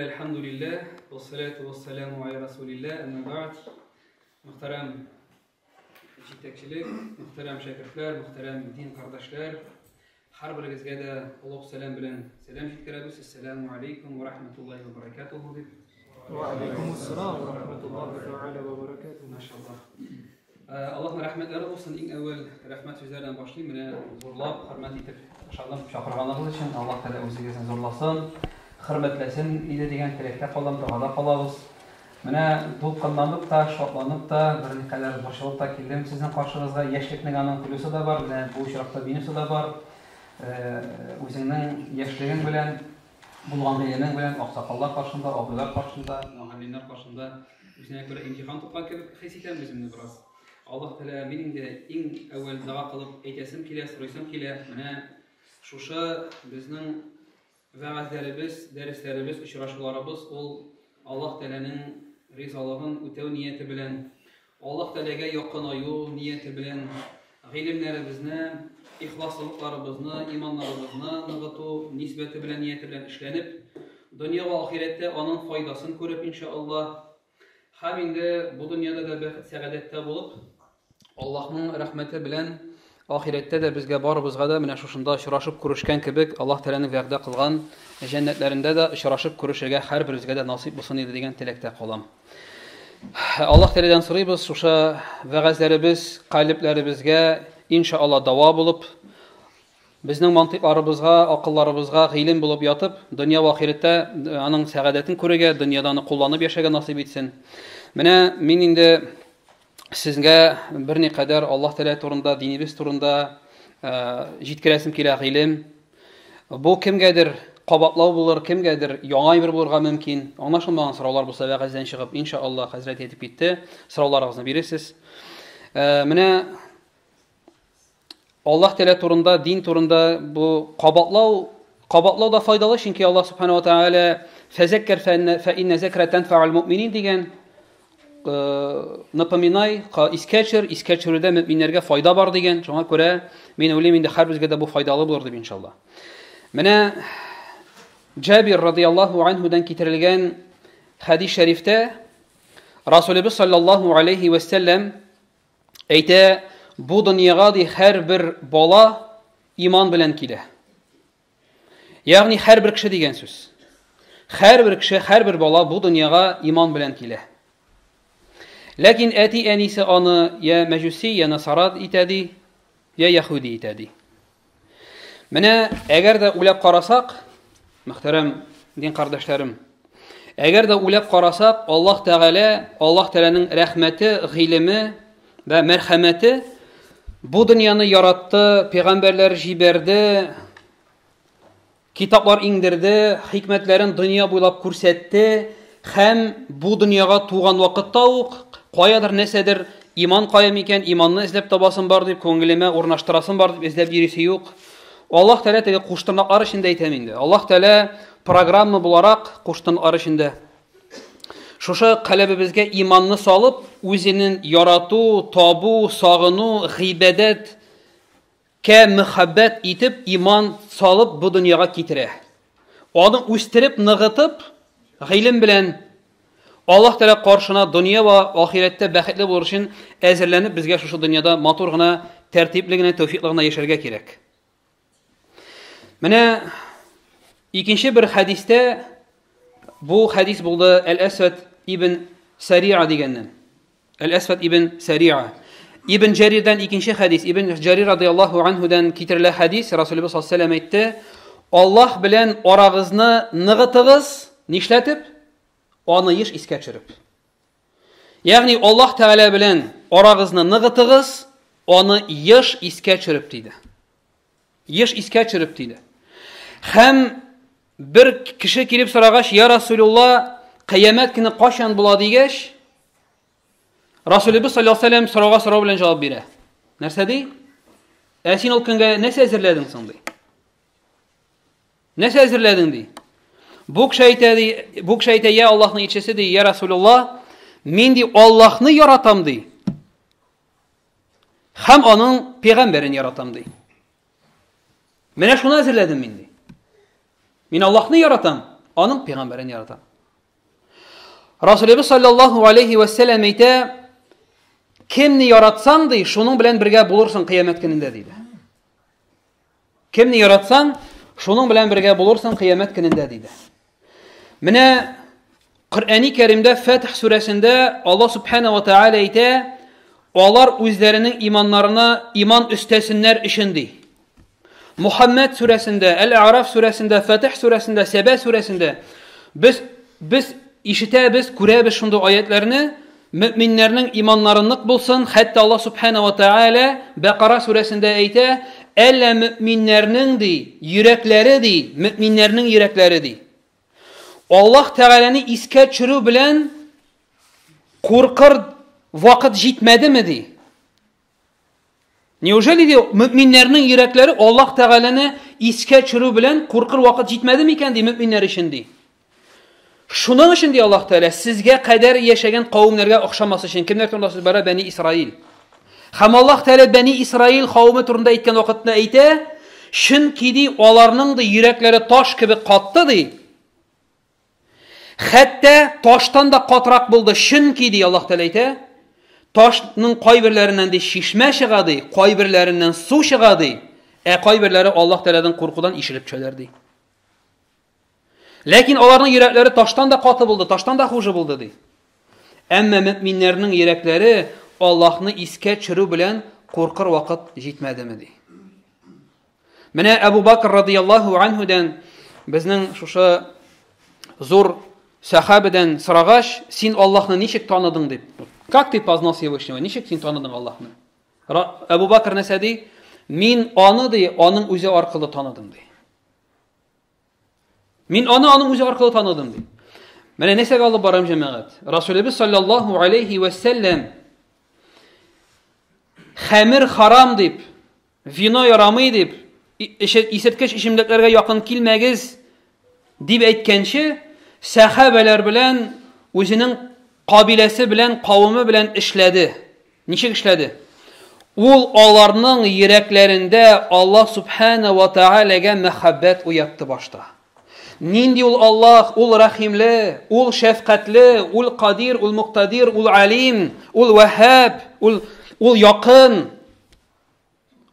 Бисмилла, әлхәмдүлилләһ, вассалату вассаламу аля расулилләһ, әмма бәгъд. Мөхтәрәм җитәкчелек, мөхтәрәм шәкертләр, мөхтәрәм дин кардәшләр, һәрберегезгә дә олуг сәлам белән сәлам җиткерәбез. Ассаламу алейкум ва рахматуллаһи ва баракатуху дип. Ва алейкумуссалам ва рахматуллаһи тәгалә ва баракатуху. Машаллаһ. Аллаһның рәхмәтләре булсын. Иң әүвәл рәхмәт сүзләреннән башлыйм. Менә зурлап, хөрмәт итеп, ышанып чакырганыгыз өчен Аллаһ Тәгалә үзегезне зурласын, хөрмәтләсен иде дигән теләктә калам, догада калабыз. Менә дулкынланып та, шатланып та, берникадәр борчылып та килдем сезнең каршыгызга. Яшьлекнең аның плюсы да бар, менә бу очракта минусы да бар. Үзеңнең яшьлегең белән, булган гыйлемең белән аксакаллар каршында, абыйлар каршында, мөгаллимнәр каршында үзенә күрә имтихан тоткан кебек хис итәм үземне бераз. Аллаһ Тәгалә, мин инде иң әүвәл дога кылып әйтәсем килә, сорыйсым килә, менә шушы безнең вәгазьләребез, дәресләребез, очрашуларыбыз ул Аллаһ Тәгаләнең ризалыгын үтәү нияте белән, Аллаһ Тәгаләгә якынаю нияте белән, гыйлемнәребезне, ихласлылыкларыбызны, иманнарыбызны ныгыту нисбәте белән, нияте белән эшләнеп, дөнья вә ахирәттә аның файдасын күреп, иншаАллаһ, һәм инде бу дөньяда да бәхет-сәгадәттә булып, Аллаһның рәхмәте белән ахирәттә дә безгә барыбызга да менә шушында очрашып күрешкән кебек, Аллаһ Тәгаләнең вәгъдә кылган җәннәтләрендә дә очрашып күрешергә һәрберебезгә дә насыйп булсын иде дигән теләктә калам. Аллаһ Тәгаләдән сорыйбыз, шушы вәгазьләребез калебләребезгә иншаАллаһ дава булып, безнең мантыйкларыбызга, акылларыбызга гыйлем булып ятып, дөнья вә ахирәттә аның сәгадәтен күрергә, дөньяда аны кулланып яшәргә насыйп итсен. Менә мин инде сезгә берникадәр Аллаһ Тәгалә турында, динебез турында җиткерәсем килә гыйлем. Бу кемгәдер кабатлау булыр, кемгәдер яңа әйбер булырга мөмкин. Аңлашылмаган сораулар булса, вәгазьдән чыгып, иншаАллаһ, хәзрәт әйтеп китте, сорауларыгызны бирерсез. Менә Аллаһ Тәгалә турында, дин турында бу кабатлау, кабатлау да файдалы, чөнки Аллаһ Субхану ва Тааля фәзәккәр фә иннә зәкрә тәнфәүл муъминин дигән, напоминай, искә төшер, искә төшерүдә мөминнәргә файда бар дигән. Шуңа күрә мин уйлыйм инде һәрберебезгә дә бу файдалы булыр дип иншалла. Менә Джабир радияллаһу анһудан китерелгән хәдис шәрифтә Расулыбыз саллаллаһу алейхи ва сәлләм Әйтә, бу дөньяга ди һәрбер бала иман белән килә. Ягъни һәрбер кеше дигән сүз. Һәрбер кеше, һәрбер бала бу дөньяга иман белән килә. Ләкин әти-әнисе аны я мәҗүси, я насара итә ди, я яһүди итә ди. Менә әгәр дә уйлап карасак, мөхтәрәм дин кардәшләрем, әгәр дә уйлап карасак, Аллаһ Тәгалә, Аллаһ Тәгаләнең рәхмәте, гыйлеме вә мәрхәмәте бу дөньяны яратты, пәйгамбәрләр җибәрде, Китаплар иңдерде, хикмәтләрен дөнья буйлап күрсәтте һәм бу дөньяга туган вакытта ук каядыр нәрсәдер иман кая микән, иманны эзләп табасым бар дип, күңелемә урнаштырасым бар дип эзләп йөрисе юк. Аллаһ Тәгалә теге куштырнаклар эчендә әйтәм инде. Аллаһ Тәгалә программа буларак куштырнаклар эчендә шушы калебебезгә иманны салып, үзенең ярату, табу, сагыну, гыйбадәт Кә мөхәббәт итеп, иман салып бу дөньяга китерә. Аны үстереп, ныгытып, гыйлем белән Аллаһ Тәгалә каршына дөнья вә ахирәттә бәхетле булыр өчен әзерләнеп, безгә шушы дөньяда матур гына, тәртипле генә, тәүфиклы гына яшәргә кирәк. Менә икенче бер хәдистә бу хәдис булды Әл-Әсвәд ибн Сариа дигәннән. Әл-Әсвәд ибн Сәриа. Ибн Җәрирдән икенче хәдис. Ибн Җәрир радияллаһу анһудан китерелә хәдис. Расулыбыз саллаллаһу алейһи әйтте: Аллаһ белән арагызны ныгытыгыз, нишләтеп? Аны еш искә төшереп. Ягъни Аллаһ Тәгалә белән арагызны ныгытыгыз, аны еш искә төшереп диде. Еш искә төшереп диде. Һәм бер кеше килеп сорагач, "Я Расулулла, кыямәт көне кайчан була?" дигәч, Расулыбыз саллаллаһу алейһи вәсәлләм сорауга сорау белән җавап бирә. Нәрсә ди? Ә син ул көнгә нәрсә әзерләдең соң ди? Нәрсә әзерләдең ди? Бу кеше әйтә ди, бу кеше әйтә, я Аллаһның илчесе ди, я Расулулла, мин ди Аллаһны яратам ди. Һәм аның пәйгамбәрен яратам ди. Менә шуны әзерләдем мин ди. Мин Аллаһны яратам, аның пәйгамбәрен яратам. Расулебез саллаллаһу алейхи вә сәлләм әйтә, кемне яратсаң, ди, шуның белән бергә булырсың кыямәт көнендә, диде. Кемне яратсаң, шуның белән бергә булырсың кыямәт көнендә, диде. Менә Коръәни Кәримдә Фәтх сүрәсендә Аллаһ Субхана ва Тааля әйтә, алар үзләренең иманнарына иман өстәсеннәр өчен ди. Мухаммад сүрәсендә, Әл-Араф сүрәсендә, Фатих сүрәсендә, Сәбә сүрәсендә без без ишетәбез, күрәбез шундый аятларны, мөминнәрнең иманнары нык булсын, хәтта Аллаһ Субхана ва Тааля Бәкара сүрәсендә әйтә, әллә мөминнәрнең ди, йөрәкләре ди, мөминнәрнең йөрәкләре ди. Аллаһ Тәгаләне искә төшерү белән куркыр вакыт җитмәдеме ди? Неужели ди мөминнәрнең йөрәкләре Аллаһ Тәгаләне искә төшерү белән куркыр вакыт җитмәде микән ди мөминнәр өчен ди. Шуның өчен ди Аллаһ Тәгалә сезгә кадәр яшәгән кавемнәргә охшамас өчен кемнәр турында сүз бара? Бәни Исраил. Һәм Аллаһ Тәгалә Бәни Исраил кавеме турында әйткән вакытта әйтә, чөнки ди аларның ди йөрәкләре таш кебек катты ди. Хәтта таштан да катырак булды, чөнки, ди Аллаһ Тәгалә әйтә, ташның кайберләреннән ди чишмә чыга ди, кайберләреннән су чыга ди, ә кайберләре Аллаһ Тәгаләдән куркудан ишелеп төшәләр ди. Ләкин аларның йөрәкләре таштан да каты булды, таштан да хуже булды ди. Әмма мөминнәрнең йөрәкләре Аллаһны искә төшерү белән куркыр вакыт җитмәдеме ди. Менә Әбу Бакр радияллаһу анһудан безнең шушы зур сәхабәдән сорагач, син Аллаһны ничек таныдың дип. Как ты познал Всевышнего? Ничек син таныдың Аллаһны? Әбу Бакр нәрсә ди? Мин аны ди, аның үзе аркылы таныдым ди. Мин аны аның үзе аркылы таныдым ди. Менә нәрсәгә алып барам җәмәгать? Расулебез саллаллаһу алейхи ва сәлләм хәмер харам дип Вино ярамый дип, исерткеч эчемлекләргә якын килмәгез дип әйткәнче, сәхабәләр белән үзенең кабиләсе белән, кавымы белән эшләде. Ничек эшләде? Ул аларның йөрәкләрендә Аллаһ субхана ва таалагә мәхәббәт уятты башта. Нинди ул Аллаһ, ул рәхимле, ул шәфкатьле, ул кадир, ул муктадир, ул алим, ул вәһһаб, ул ул якын.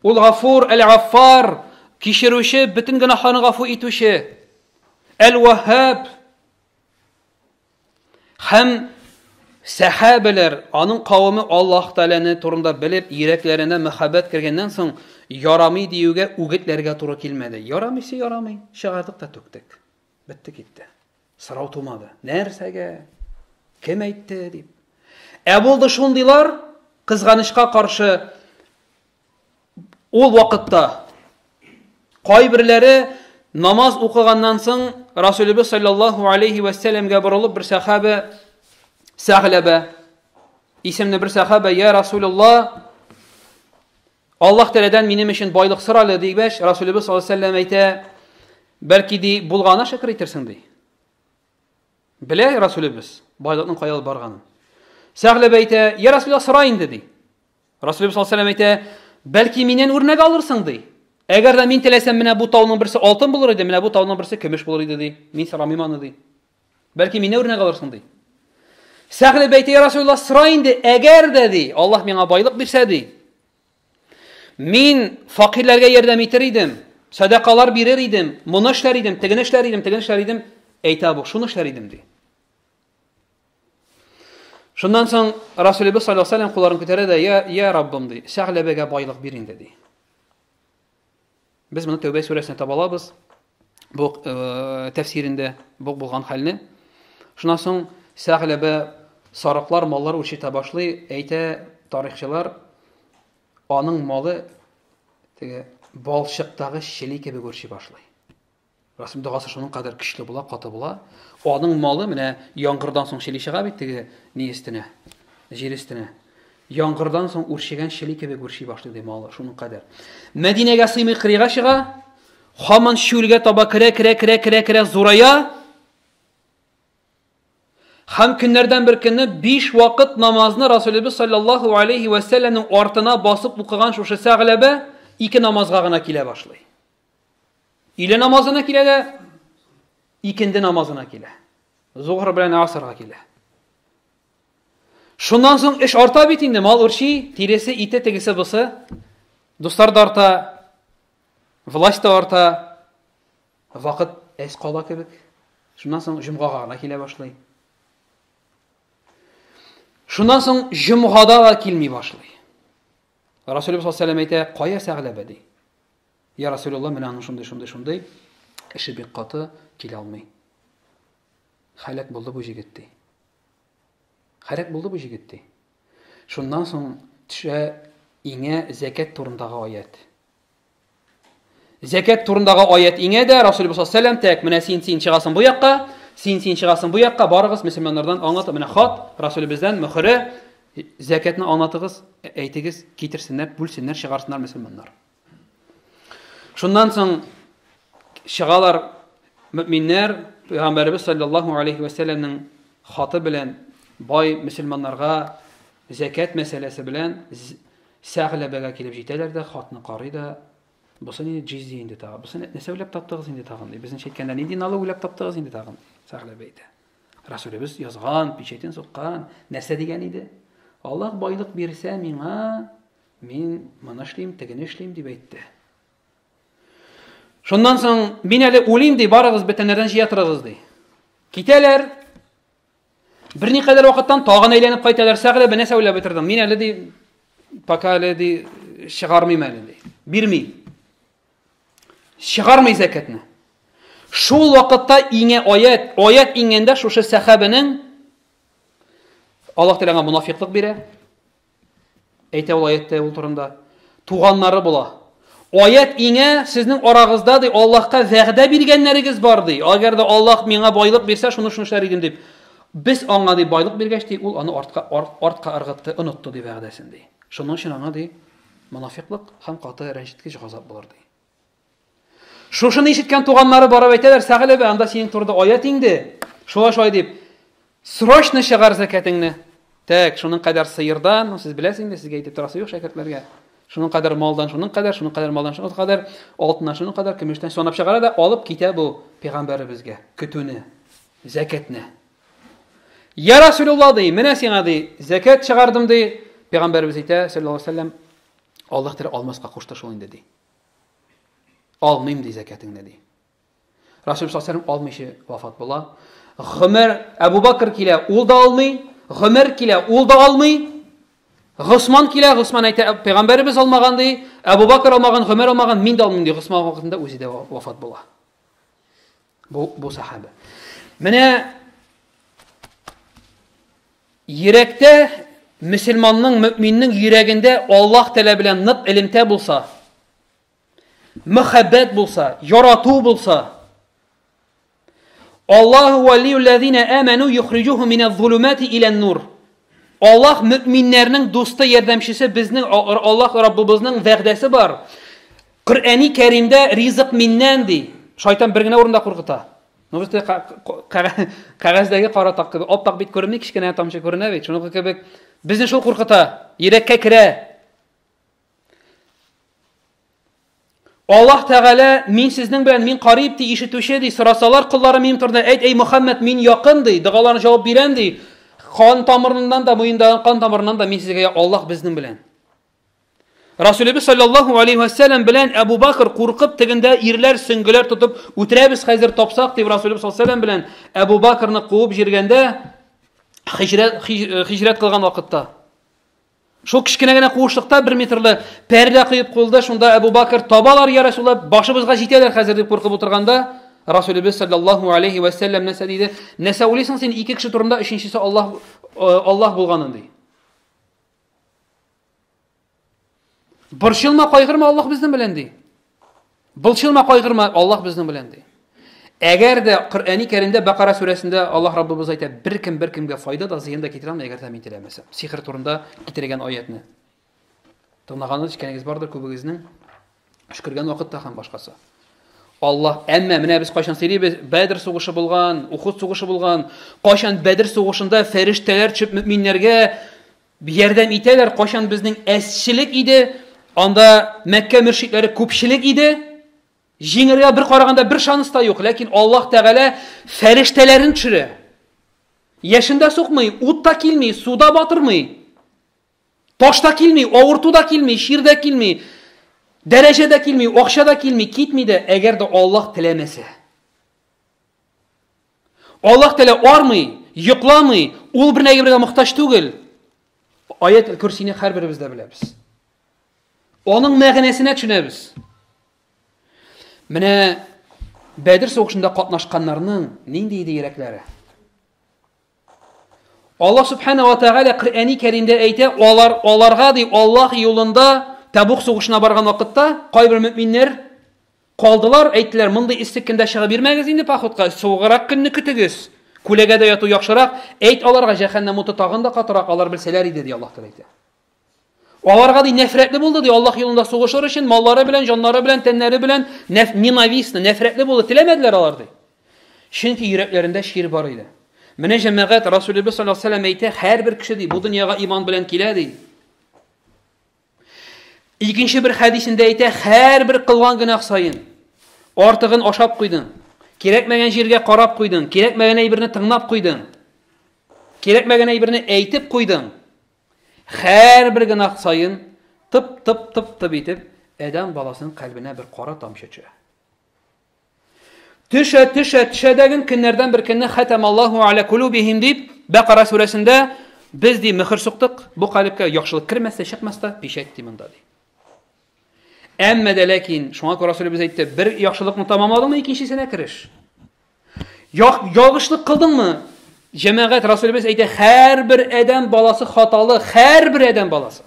Ул Гафур, Әл-Гаффар, кичерүче, бөтен гөнаһларны гафу итүче. Әл-Ваһһаб. Һәм сәхабәләр, аның кавымы Аллаһ Тәгаләне турында белеп, йөрәкләренә мәхәббәт кергәннән соң, ярамый диюгә үгетләргә туры килмәде. Ярамыйсы ярамый, чыгардык та түктек. Бетте китте. Сорау тумады. Нәрсәгә? Кем әйтте дип. Ә булды шундыйлар, кызганычка каршы, ул вакытта кайберләре намаз укыганнан соң Расулебез саллаллаһу алейхи ва сәлләмгә борылып бер сәхабә Сәгъләбә исемле бер сәхабә, "Я Расулуллаһ, Аллаһ Тәгаләдән минем өчен байлык сора әле, дигәч, Расулебез саллаллаһу алейһи ва сәлләм әйтә, бәлки ди, булгана шөкер итерсең ди. Белә Расулебез байлыкның кая алып барганын. Сәгъләбә әйтә, я Расулуллаһ, сора инде ди. Расулебез саллаллаһу алейһи ва сәлләм әйтә, бәлки миннән үрнәк алырсың ди. Әгәр дә мин теләсәм, менә бу тауның берсе алтын булыр иде, менә бу тауның берсе көмеш булыр иде ди. Мин сорамыйм аны ди. Бәлки мине үрнәк алырсың ди. Сәгъләбә әйтә, я Расулуллаһ, сора инде, әгәр дә ди, Аллаһ миңа байлык бирсә ди. Мин факирләргә ярдәм итер идем, сәдакалар бирер идем, моны эшләр идем, тегене эшләр идем, тегене эшләр идем. Әйтә бу, шуны эшләр идем ди. Шуннан соң Расулыбыз саллаллаһу алейһи ва сәлләм кулларын күтәрә дә, я, я Раббым ди, Сәгъләбәгә байлык бир инде ди. Без моны Тәүбә сүрәсенә таба алабыз. Бу э, тәфсирендә бу булган хәлне. Шуннан соң Сәгъләбә сарыклар, маллар үрчетә башлый, әйтә тарихчылар, аның малы теге балчыктагы чели кебек үрчи башлый. Расым догасы шуның кадәр көчле була, каты була. Аның малы менә яңгырдан соң чели чыга бит теге ни өстенә, җир өстенә. Яңгырдан соң үрчегән чели кебек үрчи башлый ди малы, шуның кадәр. Мәдинәгә сыймый кырыйга чыга, һаман чүлгә таба керә, керә, керә, керә, керә, зурая. Һәм көннәрдән бер көнне биш вакыт намазны Расулебез саллаллаһу алейхи ва сәлләмнең артына басып укыган шушы Сәгъләбә ике намазга гына килә башлый. Өйлә намазына килә дә, икенде намазына килә. Зуһр белән асрга килә. Шуннан соң эш арта бит инде, мал үрчи, тиресе, ите, тегесе, бусы. Дуслар да арта, власть та арта. Вакыт әз кала кебек. Шуннан соң җомгага гына килә башлый. Шуннан соң җомгада да килми башлый. Расулыбыз саллаллаһу алейһи әйтә, кая Сәгъләбә ди. Я Расулуллаһ, менә аның шундый, шундый, шундый эше бик каты, килә алмый. Хәләк булды бу җегет ди. Хәләк булды бу җегет ди. Шуннан соң төшә иңә зәкәт турындагы аят. Зәкәт турындагы аят иңә дә, Расулыбыз саллаллаһу алейһи тәк, менә син син чыгасың бу якка, син син чыгасың бу якка, барыгыз мөселманнардан аңлатып, менә хат Расулыбыздан мөхере, зәкәтне аңлатыгыз, әйтегез, китерсеннәр, бүлсеннәр, чыгарсыннар мөселманнар. Шуннан соң чыгалар мөминнәр, Пәйгамбәребез саллаллаһу алейһи вә сәлләмнең хаты белән бай мөселманнарга зәкәт мәсьәләсе белән Сәгъләбәгә килеп җитәләр дә, хатны карый да, бусы нинди җизди инде тагын, бусы нәрсә уйлап таптыгыз инде тагын, ди. Безнеңчә әйткәндә, нинди налог уйлап таптыгыз инде тагын, Сәгъләбә әйтә. Расулебез язган, печатен суккан, нәрсә дигән иде? Аллаһ байлык бирсә миңа, мин моны эшлим, тегене эшлим дип әйтте. Шуннан соң мин әле үлим ди, барыгыз бөтеннәрдән җыя торыгыз ди. Китәләр. Берникадәр вакыттан тагын әйләнеп кайталар. Сәгъләбә нәрсә уйлап бетердең? Мин әле ди, пока әле ди, чыгармыйм әле ди. Бирми. Чыгармый зәкәтне. Шул вакытта иңә аят, аят иңгәндә шушы сәхабәнең Аллаһ Тәгалә мунафиклык бирә. Әйтә ул аятьтә ул турында. Туганнары була. Аят иңә сезнең арагызда ди Аллаһка вәгъдә биргәннәрегез бар ди. Әгәр дә Аллаһ миңа байлык бирсә, шуны шуны эшләр идем дип. Без аңа ди байлык биргәч ди, ул аны артка артка ыргытты, онытты ди вәгъдәсен ди. Шуның өчен аңа ди монафиклык һәм каты рәнҗеткеч газап булыр ди. Шушыны ишеткән туганнары барып әйтәләр, Сәгъләбә, анда синең турында аят иңде. Шулай шулай дип. Срочно чыгар зәкәтеңне. Так, шуның кадәр сыердан, ну, сез беләсез инде, сезгә әйтеп торасы юк шәкертләргә. Шуның кадәр малдан, шуның кадәр, шуның кадәр малдан, шуның кадәр, алтыннан шуның кадәр, көмештән санап чыгара да алып китә бу пәйгамбәребезгә көтүне, зәкәтне. Я Расулулла ди, менә сиңа ди, зәкәт чыгардым ди. Пәйгамбәребез әйтә, саллаллаһу алейһи ва сәлләм, Аллаһ Тәгалә алмаска кушты шул инде ди. Алмыйм ди зәкәтеңне ди. Расул саллаллаху алмыйча вафат була. Гомер Әбу Бакр килә, ул да алмый. Гомер килә, ул да алмый. Госман килә, Госман әйтә, пәйгамбәребез алмаган ди, Әбу Бакр алмаган, Гомер алмаган, мин дә алмыйм ди. Госман вакытында үзе дә вафат була. Бу бу сахаба. Менә йөрәктә мөселманның, мөминнең йөрәгендә Аллаһ Тәгалә белән нык элемтә булса, мөхәббәт булса, ярату булса, Аллаһу валиюллазина аману юхриҗухум миназ-зулумати илән-нур. Аллаһ мөминнәрнең дусты, ярдәмчесе, безнең Аллаһ Раббыбызның вәгъдәсе бар. Коръәни Кәримдә ризык миннән ди. Шайтан бер генә урында куркыта. Ну, без кәгазьдәге кара так кебек, ап-ак бит күренми, кечкенә тамчы күренә бит. Шуныкы кебек безне шул куркыта, йөрәккә керә. Аллаһ Тәгалә, мин сезнең белән, мин кариб ди, ишетүче ди, сорасалар коллары минем турында, әйт, әй Мөхәммәд, мин якын ди, догаларына җавап бирәм ди. Кан тамырыннан да, муендагы кан тамырыннан да мин сезгә Аллаһ безнең белән. Расулебез саллаллаһу алейхи ва сәлләм белән Әбу Бакр куркып тегендә ирләр сөңгеләр тотып үтерәбез хәзер тапсак дип Расулебез саллаллаһу алейхи белән Әбу Бакрны куып җиргәндә хиҗрәт хиҗрәт кылган вакытта шул кечкенә генә куышлыкта бер метрлы пәрдә куеп куелды. Шунда Әбу Бакр табалар я Расулла, башыбызга җитәләр хәзер дип куркып утырганда Расулебез саллаллаһу алейхи ва сәлләм нәрсә диде? Нәрсә уйлыйсың син ике кеше турында өченчесе Аллаһ Аллаһ булганын ди. Борчылма, кайгырма, Аллаһ безнең белән ди. Борчылма, кайгырма, Аллаһ безнең белән ди. Әгәр дә Коръәни Кәримдә Бакара сүрәсендә Аллаһ Раббыбыз әйтә, беркем беркемгә файда да, зыян да китерә алмый, әгәр дә мин теләмәсәм. Сихер турында китергән аятны. Тыңлаганыгыз, ишеткәнегез бардыр күбегезнең. Өшкергән вакытта һәм башкасы. Аллаһ, әмма менә без кайчан сөйлибез, Бәдр сугышы булган, Ухуд сугышы булган, кайчан Бәдр сугышында фәрештәләр төшеп мөминнәргә ярдәм итәләр, кайчан безнең әзчелек иде, анда Мәккә мөршидләре күпчелек иде, җиңергә бер караганда бер шанс та юк, ләкин Аллаһ Тәгалә фәрештәләрен төшерә. Яшен дә сукмый, ут та килми, су да батырмый. Таш та килми, авырту да килми, чир дә килми, дәрәҗә дә килми, акча да килми, китми дә, әгәр дә Аллаһ теләмәсә. Аллаһ Тәгалә армый, йокламый, ул бер нәрсәгә мохтаҗ түгел. Аят әл-Курсине һәрберебез дә беләбез. Аның мәгънәсенә төшенәбез. Менә Бәдер сугышында катнашканнарның нинди иде йөрәкләре? Аллаһ Субхана ва Тааля Коръәни Кәримдә әйтә, алар аларга ди Аллаһ юлында Табук сугышына барган вакытта кайбер мөминнәр калдылар, әйттеләр, мондый эссе көндә чыгып йөрмәгез инде походка, суыграк көнне көтегез. Күләгәдә яту яхшырак. Әйт аларга җәһәннәм уты тагын да катырак, алар белсәләр иде, ди Аллаһ Тәгалә әйтә. Аларга ди нәфрәтле булды ди Аллаһ юлында сугышыр өчен маллары белән, җаннары белән, тәннәре белән нәф, ненавистно, нәфрәтле булды, теләмәделәр алар ди. Чөнки йөрәкләрендә чир бар иде. Менә җәмәгать Расулыбыз саллаллаһу алейһи вәсәлләм әйтә, һәрбер кеше ди бу дөньяга иман белән килә ди. Икенче бер хәдисендә әйтә, һәрбер кылган гөнаһ саен артыгын ашап куйдың, кирәкмәгән җиргә карап куйдың, кирәкмәгән әйберне тыңлап куйдың, кирәкмәгән әйберне әйтеп куйдың. Һәрбер гөнаһ саен тып-тып-тып-тып итеп адәм баласының кальбенә бер кара тамчы төшә. Төшә, төшә, төшә дәген көннәрдән бер көнне хатамаллаһу аля кулубихим дип Бәкара сүрәсендә без ди мөхер суктык, бу калебкә яхшылык кермәс тә, чыкмас та, печать ди монда ди. Әмма дә ләкин шуңа күрә Расулебез әйтте, бер яхшылыкны тамамладыңмы, икенчесенә кереш. Ялгышлык кылдыңмы? Җәмәгать Расулебез әйтә, һәрбер адәм баласы хаталы, һәрбер адәм баласы.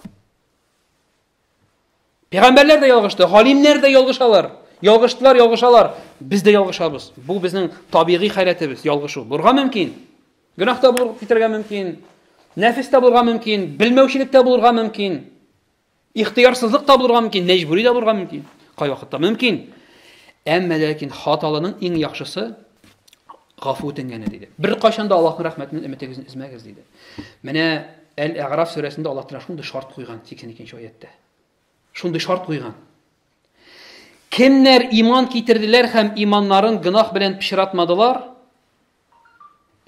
Пәйгамбәрләр дә ялгышты, галимнәр дә ялгышалар. Ялгыштылар, ялгышалар. Без дә ялгышабыз. Бу безнең табигый халәтебез, ялгышу. Булырга мөмкин. Гөнаһ та булып китәргә мөмкин. Нәфес тә булырга мөмкин, белмәүчелек тә булырга мөмкин. Ихтыярсызлык та булырга мөмкин, мәҗбүри дә булырга мөмкин. Кайвакытта мөмкин. Әмма ләкин хаталының иң яхшысы гафу үтенгәне диде. Беркайчан да Аллаһның рәхмәтеннән өметегезне өзмәгез диде. Менә Әл-Әгъраф сүрәсендә Аллаһ Тәгалә шундый шарт куйган 82 нче аяттә. Шундый шарт куйган. Кемнәр иман китерделәр һәм иманнарын гөнаһ белән пычратмадылар?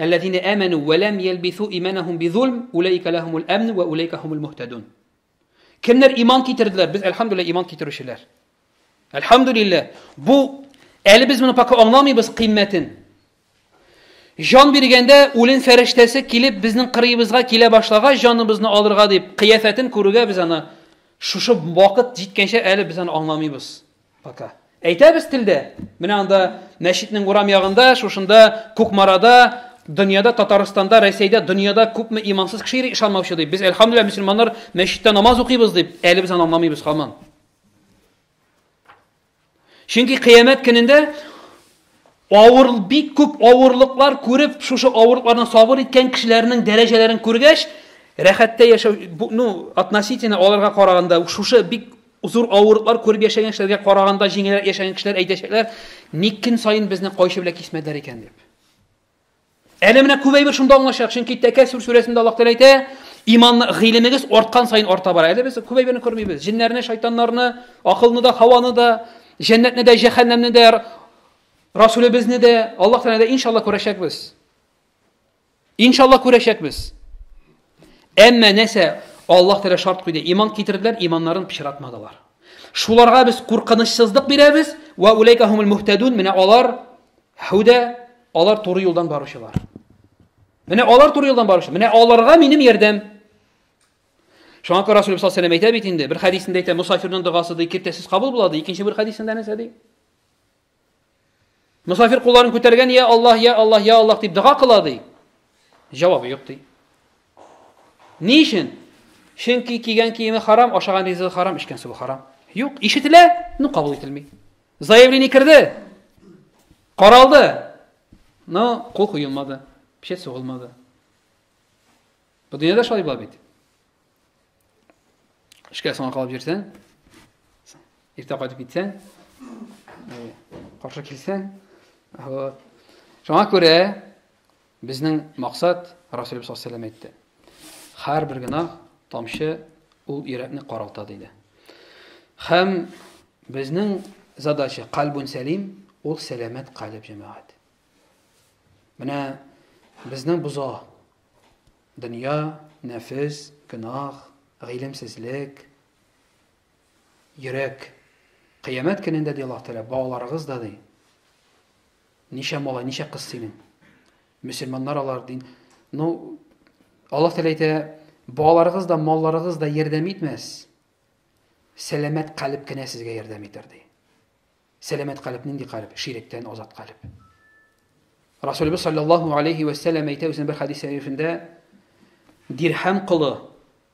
Әлләзинә аману ва лам ялбису иманахум бизулм, улайка лахумул амн ва улайка хумул муһтадун. Кемнәр иман китерделәр? Без әлхәмдүлилләһ иман китерүчеләр. Әлхәмдүлилләһ. Бу әле без моны пока аңламыйбыз кыйммәтен. Җан биргәндә үлем фәрештәсе килеп безнең кырыебызга килә башлагач, җаныбызны алырга дип, кыяфәтен күрүгә без аны шушы вакыт җиткәнчә әле без аны аңламыйбыз. Пока. Әйтәбез телдә. Менә анда мәчетнең урам ягында, шушында Кукмарада, дөньяда, Татарстанда, Рәсәйдә, дөньяда күпме имансыз кеше йөри, ышанмаучы дип. Без, әлхәмдүлилләһ, мөселманнар мәчеттә намаз укыйбыз дип, әле без аны аңламыйбыз һаман. Чөнки кыямәт көнендә авыр бик күп авырлыклар күреп, шушы авырлыкларны сабыр иткән кешеләрнең дәрәҗәләрен күргәч, рәхәттә яшәү, ну, относительно аларга караганда, шушы бик зур авырлыклар күреп яшәгән кешеләргә караганда җиңелрәк яшәгән кешеләр әйтәчәкләр, ник көн саен безне кайчы белән кисмәделәр икән дип. Әле менә күп әйбер шунда аңлашачак, чөнки Тәкәсүр сүрәсендә Аллаһ Тәгалә әйтә, иманны, гыйлемегез арткан саен арта бара. Әле без күп әйберне күрмибез. Җеннәрне, шайтаннарны, акылны да, һаваны да, җәннәтне дә, җәһәннәмне дә, Расулебезне дә, Аллаһ Тәгалә дә иншалла күрәчәкбез. Иншалла күрәчәкбез. Әмма нәрсә Аллаһ Тәгалә шарт куйды. Иман китерделәр, иманнарын пычратмадылар. Шуларга без куркынычсызлык бирәбез. Ва улайка хумул муһтадун. Менә алар худә, алар туры юлдан баручылар. Менә алар туры юлдан баручылар. Менә аларга минем ярдәм. Шуңа күрә Расулыбыз саллаллаһу алейһи әйтә бит инде, бер хәдисендә әйтә, мусафирның догасы ди, киртәсез кабул була ди. Икенче бер хәдисендә нәрсә ди? Мосафир кулларын күтәргән, я Аллаһ, я Аллаһ, я Аллаһ дип дога кыла ди. Җавабы юк ди. Ни өчен? Чөнки кигән киеме харам, ашаган ризыгы харам, эчкән суы харам. Юк, ишетелә, но кабул ителми. Заявление керде. Каралды. Но кул куелмады, печать сугылмады. Бу дөньяда шулай була бит. Эшкә соңга калып йөрсәң, иртә кайтып китсәң, каршы килсәң, вот. Шуңа күрә безнең максат Расулыбыз саллаллаһу алейһи әйтте. Һәрбер гөнаһ тамчы ул йөрәкне каралта диде. Һәм безнең задача кальбун сәлим, ул сәламәт калеб җәмәгать. Менә безнең боза. Дөнья, нәфес, гөнаһ, гыйлемсезлек, йөрәк. Кыямәт көнендә, ди Аллаһ Тәгалә, балаларыгыз да, ди. Ничә малай, ничә кыз синең? Мөселманнар алар дин. Ну, Аллаһ Тәгалә әйтә, балаларыгыз да, малларыгыз да ярдәм итмәс. Сәламәт калеб кенә сезгә ярдәм итәр, ди. Сәламәт калеб нинди калеб? Ширектән азат калеб. Расулыбыз саллаллаһу алейхи ва сәлләм әйтә үзенең бер хәдис шәрифендә, дирхәм колы,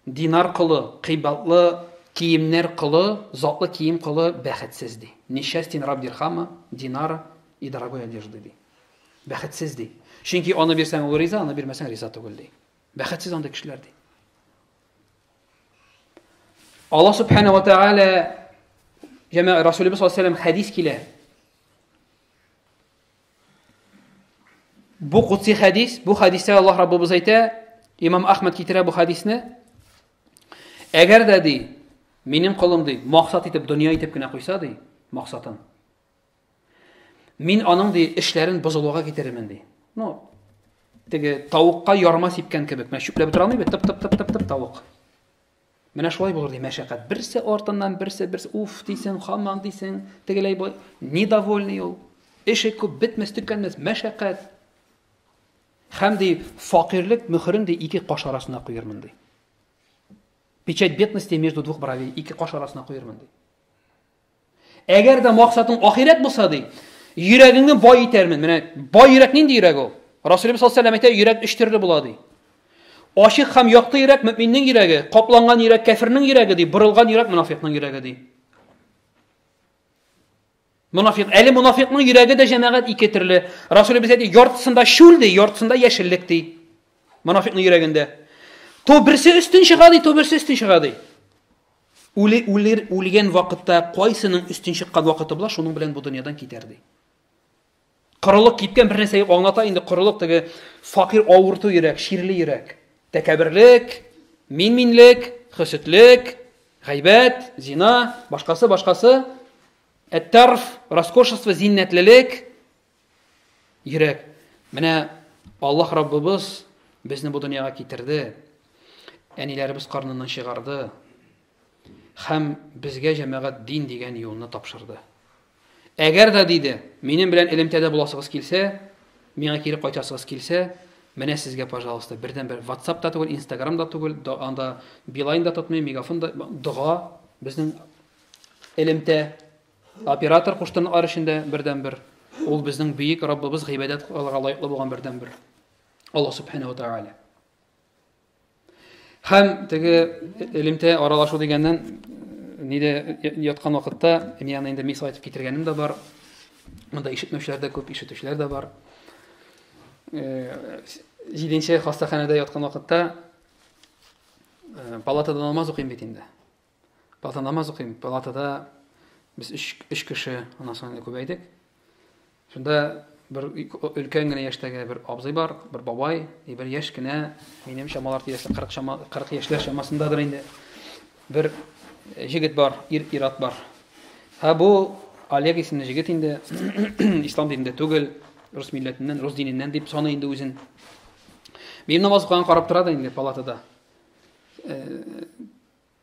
динар колы, кыйбатлы киемнәр колы, затлы кием колы бәхетсез ди. Несчастен раб дирхама, динара и дорогой одежды ди. Бәхетсез ди. Чөнки аны бирсәң ул риза, аны бирмәсәң риза түгел ди. Бәхетсез андый кешеләр ди. Аллаһ субхана ва тааля җәмә Расулыбыз саллаллаһу алейһи хәдис килә. Бу кутси хәдис, бу хәдистә Аллаһ Раббыбыз әйтә, Имам Ахмад китерә бу хәдисне. Әгәр дә ди, минем колым ди, максат итеп дөнья итеп кенә куйса ди, максатын. Мин аның ди эшләрен бозылуга китерермен ди. Ну, теге тавыкка ярма сипкән кебек, менә чүпләп бетерә алмый бит, тып тып тып тып тып тавык. Менә шулай булыр ди мәшәкать. Берсе артыннан берсе, берсе уф дисең, хаман дисең, тегеләй бай, недовольный ул. Эше күп, бетмәс, төкәнмәс, мәшәкать. Һәм ди факирлек мөхерен ди ике каш арасына куермын ди. Печать бедности между двух бровей, ике каш арасына куермын ди. Әгәр дә максатың ахирәт булса ди, йөрәгеңне бай итәрмен. Менә бай йөрәк нинди йөрәк ул? Расулыбыз саллаллаһу алейһи әйтә, йөрәк өч төрле була ди. Ачык һәм якты йөрәк мөминнең йөрәге, капланган йөрәк кәфирнең йөрәге ди, борылган йөрәк монафикның йөрәге ди. Монафик, әле монафикның йөрәге дә җәмәгать ике төрле. Расулыбыз әйтә, яртысында шүл ди, яртысында яшеллек ди. Монафикның йөрәгендә. То берсе өстен чыга ди, то берсе өстен чыга ди. Үле, үлер, үлгән вакытта кайсының өстен чыккан вакыты була, шуның белән бу дөньядан китәр ди. Корылык кипкән бер нәрсә юк аңлата инде корылык теге факир авырту йөрәк, чирле йөрәк. Тәкәберлек, мин-минлек, хөсетлек, гайбәт, зина, башкасы, башкасы. Әттарф, роскошество, зиннәтлелек, Йөрәк. Менә Аллаһ Раббыбыз безне бу дөньяга китерде. Әниләребез карныннан чыгарды. Һәм безгә җәмәгать дин дигән юлны тапшырды. Әгәр дә диде, минем белән элемтәдә буласыгыз килсә, миңа кире кайтасыгыз килсә, менә сезгә, пожалуйста, бердән-бер WhatsApp та түгел, Instagram да түгел, анда Билайн да тотмый, Мегафон да, дога безнең элемтә. Оператор куштанлар эчендә бердәнбер. Ул безнең бөек Раббыбыз гыйбадәт кылырга лаеклы булган бердәнбер. Аллаһ субхана ва тааля. Һәм теге элемтә аралашу дигәннән нидә яткан вакытта мин аны инде мисал итеп китергәнем дә бар. Монда ишетмәүчеләр дә күп, ишетүчеләр дә бар. Җиденче хастаханәдә яткан вакытта палатада намаз укыйм бит инде. Палата намаз укыйм. Палатада без өч, өч кеше, аннан соң инде күбәйдек. Шунда бер өлкән генә яшьтәге бер абзый бар, бер бабай, и бер яшь кенә, минем чамалар тирәсе 40 чама, 40 яшьләр чамасындадыр инде. Бер җегет бар, ир ир-ат бар. Һә бу Олег исемле җегет инде, ислам динендә түгел, рус милләтеннән, рус диненнән дип саный инде үзен. Минем намаз укыган карап тора да инде палатада.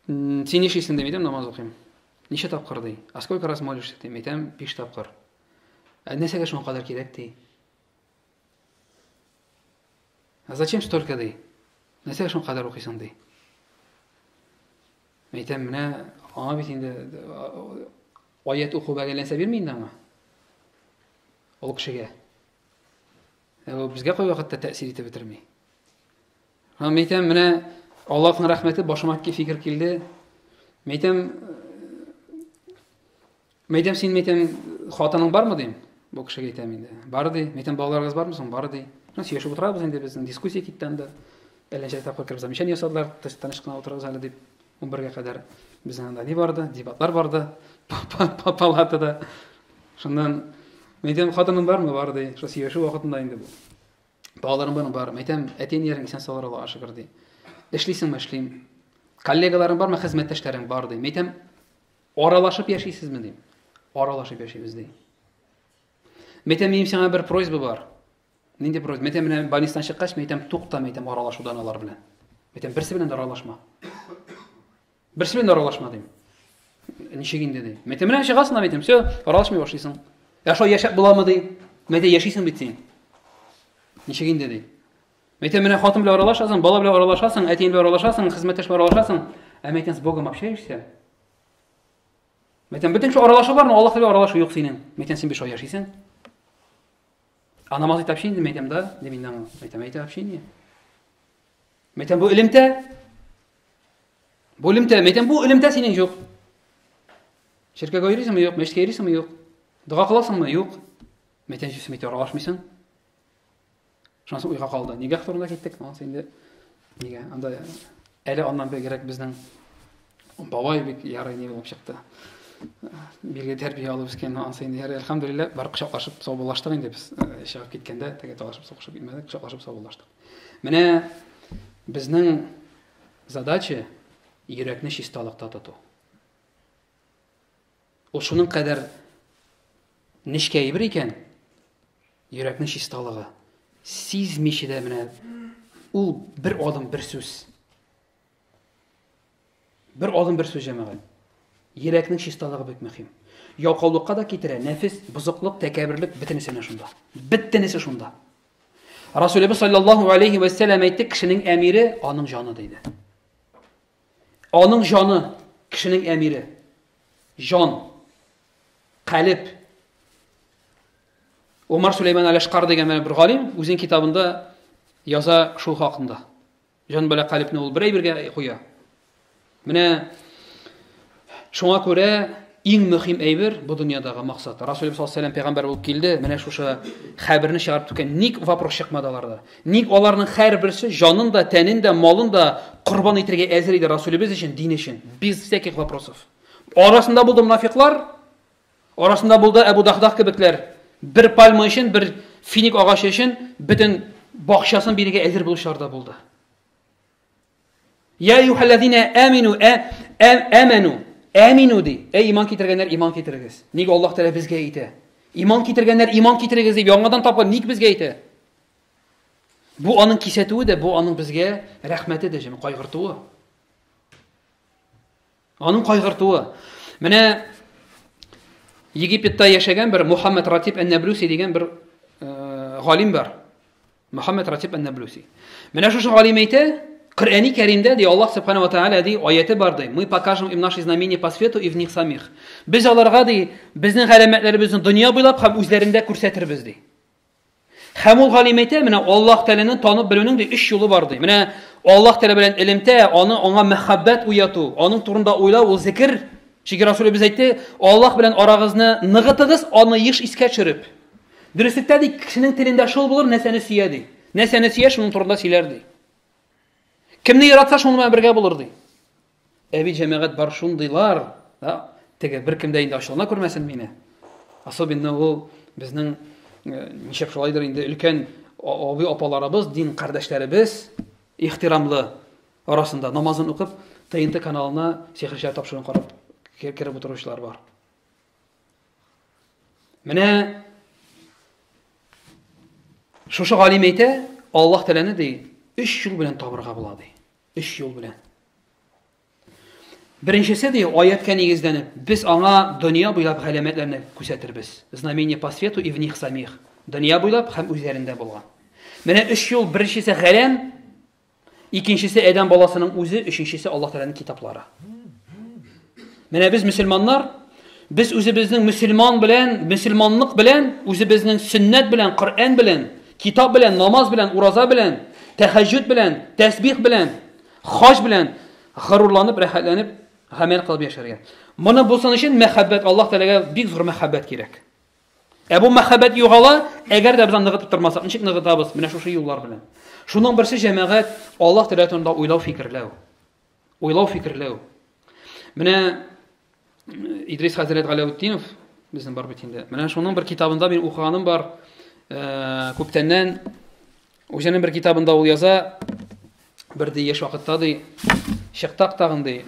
Син нишлисең дим, әйтәм, намаз укыйм. Ничә тапкыр ди? А сколько раз молишься дим, әйтәм, 5 тапкыр. Ә нәрсәгә шуңа кадәр кирәк ди? А зачем столько ди? Нәрсәгә шуңа кадәр укыйсың ди? Әйтәм, менә аңа бит инде аят уку бәгәләнсә бирми инде аңа. Ул кешегә. Ә ул безгә кайвакытта тәэсир итеп бетерми. Һәм әйтәм, менә Аллаһның рәхмәте башыма фикер килде. Мәйтәм, мәйтәм, син мәйтәм, хатының бармы дим? Бу кешегә әйтәм инде. Бар ди. Мәйтәм, балаларыгыз бармы соң? Бар ди. Ну, сөйләшеп утырабыз инде безнең дискуссия китте анда. Әллә ничә тапкыр кереп замечание ясадылар, тыныч кына утырыгыз әле дип. 11-гә кадәр безнең анда ни барды, дебатлар барды палатада. Шуннан мәйтәм, хатының бармы? Бар ди. Шул сөйләшү вакытында инде бу. Балаларың бармы? Бар. Әйтәм, әти-әниләрең исән саулар, Аллаһка шөкер, ди. Эшлисеңме? Эшлим. Коллегаларың бармы? Хезмәттәшләрең бар, ди. Әйтәм, аралашып яшисезме, дим. Аралашып яшибез, ди. Әйтәм, минем сиңа бер просьба бар. Нинди просьба? Мәйтәм, менә больницадан чыккач, мәйтәм, тукта, мәйтәм, аралашудан алар белән. Мәйтәм, берсе белән дә аралашма. Берсе белән дә аралашма дим. Ничек инде ди. Мәйтәм, менә чыгасың да, мәйтәм, все, аралашмый башлыйсың. Ә шулай яшәп буламы ди. Мәйтәм, яшисең бит син. Ничек инде ди. Мәйтәм, менә хатын белән аралашасың, бала белән аралашасың, әтиең белән аралашасың, хезмәттәш белән аралашасың. Ә мәйтәм, с Богом общаешься? Мәйтәм, бөтен кеше аралашу бар, но Аллаһ белән аралашу юк синең. Мәйтәм, син бит шулай яшисең. А намаз это общение, мәйтәм, да? Дим инде аңа. Мәйтәм, это общение. Мәйтәм, бу элемтә. Бу элемтә, мәйтәм, бу элемтә синең юк. Чиркәүгә йөрисеңме? Юк. Мәчеткә йөрисеңме? Юк. Дога кыласыңмы? Юк. Мәйтәм, син бит аралашмыйсың. Шуннан соң уйга калды. Никах турында киттек, анысы инде нигә? Анда әле аннан бигрәк безнең бабай бик ярый ни булып чыкты. Билге тәрбия алып үскән, анысы инде ярый, әлхәмдүлилләһ, бар кочаклашып саубуллаштык инде без э, чыгып киткәндә, теге талашып сугышып китмәдек, кочаклашып саубуллаштык. Менә безнең задача йөрәкне чисталыкта тоту. Ул шуның кадәр нечкә әйбер икән, йөрәкнең чисталыгы. Сизмичә дә менә ул бер адым, бер сүз. Бер адым, бер сүз, җәмәгать. Йөрәкнең чисталыгы бик мөһим. Ялкаулыкка да китерә, нәфес, бозыклык, тәкәбберлек бөтенесе менә шунда. Бөтенесе шунда. Расулебез саллаллаһу алейхи вә сәлләм әйтте, кешенең әмире аның җаны диде. Аның җаны, кешенең әмире. Җан. Калеб. Умар Сулейман Алашкар дигән бер галим үзенең китабында яза шул хакында. Җан белән калебне ул бер әйбергә куя. Менә шуңа күрә иң мөһим әйбер бу дөньядагы максат. Расулыбыз саллаллаһу алейһи пәйгамбәр булып килде, менә шушы хәбәрне чыгарып түккән. Ник вопрос чыкмады аларда? Ник аларның һәрберсе җанын да, тәнен дә, малын да корбан итәргә әзер иде Расулыбыз өчен, дин өчен? Без всяких вопросов. Арасында булды мунафиклар, арасында булды Әбу Дахдах кебекләр. Бер пальма өчен, бер финик агачы өчен бөтен бакчасын бирергә әзер булучылар да булды. Я әйюхәлләзинә әмину, әмәну, әмину ди. Әй иман китергәннәр, иман китерегез. Ник Аллаһ Тәгалә безгә әйтә? Иман китергәннәр, иман китерегез дип яңадан тапкыр ник безгә әйтә? Бу аның кисәтүе дә, бу аның безгә рәхмәте дә, җәмә кайгыртуы. Аның кайгыртуы. Менә Египетта яшәгән бер Мухаммад Ратиб ән-Нәблүси дигән бер галим бар. Мөхәммәд Ратиб ән-Наблюси. Менә шушы галим әйтә, Коръәни Кәримдә ди Аллаһ Субхана ва Тааля ди аяте бар ди. Мы покажем им наши знамения по свету и в них самих. Без аларга ди безнең галәмәтләребезне дөнья буйлап һәм үзләрендә күрсәтербез ди. Һәм ул галим әйтә, менә Аллаһ Тәгаләне танып белүнең ди өч юлы бар ди. Менә Аллаһ Тәгалә белән элемтә, аны аңа мәхәббәт уяту, аның турында уйлау ул зикер. Чөнки Расулебез әйтте, Аллаһ белән арагызны ныгытыгыз, аны еш искә төшереп. Дөреслектә, ди, кешенең телендә шул булыр, нәрсәне сөя, ди. Нәрсәне сөя, шуның турында сөйләр, ди. Кемне яратса, шуның белән бергә булыр, ди. Ә бит җәмәгать бар шундыйлар, да, теге беркем дә инде ачулана күрмәсен мине. Особенно ул безнең э, ничек шулайдыр инде өлкән абый апаларыбыз, дин кардәшләребез ихтирамлы арасында намазын укып, ТНТ каналына сихерчеләр тапшыруын карап кереп утыручылар бар. Менә шушы галим әйтә, Аллаһ Тәгаләне ди, өч юл белән табырга була ди. Өч юл белән. Беренчесе ди, аяткә нигезләнеп, без аңа дөнья буйлап галәмәтләрне күрсәтербез. Знамение по свету и в них самих. Дөнья буйлап һәм үзләрендә булган. Менә өч юл, беренчесе галәм, Икенчесе адәм баласының үзе, өченчесе Аллаһ Тәгаләнең китаплары. Менә без мөселманнар, без үзебезнең мөселман белән, мөселманлык белән, үзебезнең сөннәт белән, Коръән белән, китап белән, намаз белән, ураза белән, тәһәҗҗүд белән, тәсбих белән, хаҗ белән горурланып, рәхәтләнеп гамәл кылып яшәргә. Моны булсын өчен мәхәббәт, Аллаһ Тәгаләгә бик зур мәхәббәт кирәк. Ә бу мәхәббәт югала, әгәр дә без аны ныгытып тормасак, ничек ныгытабыз? Менә шушы юллар белән. Шуның берсе җәмәгать Аллаһ Тәгалә турында уйлау, фикерләү. Уйлау, фикерләү. Менә Идрис хәзрәт Галәүтдинов безнең бар бит инде. Менә шуның бер китабында мин укыганым бар. Э, күптәннән үзенең бер китабында ул яза, бер ди яшь вакытта ди, чыктак тагын ди,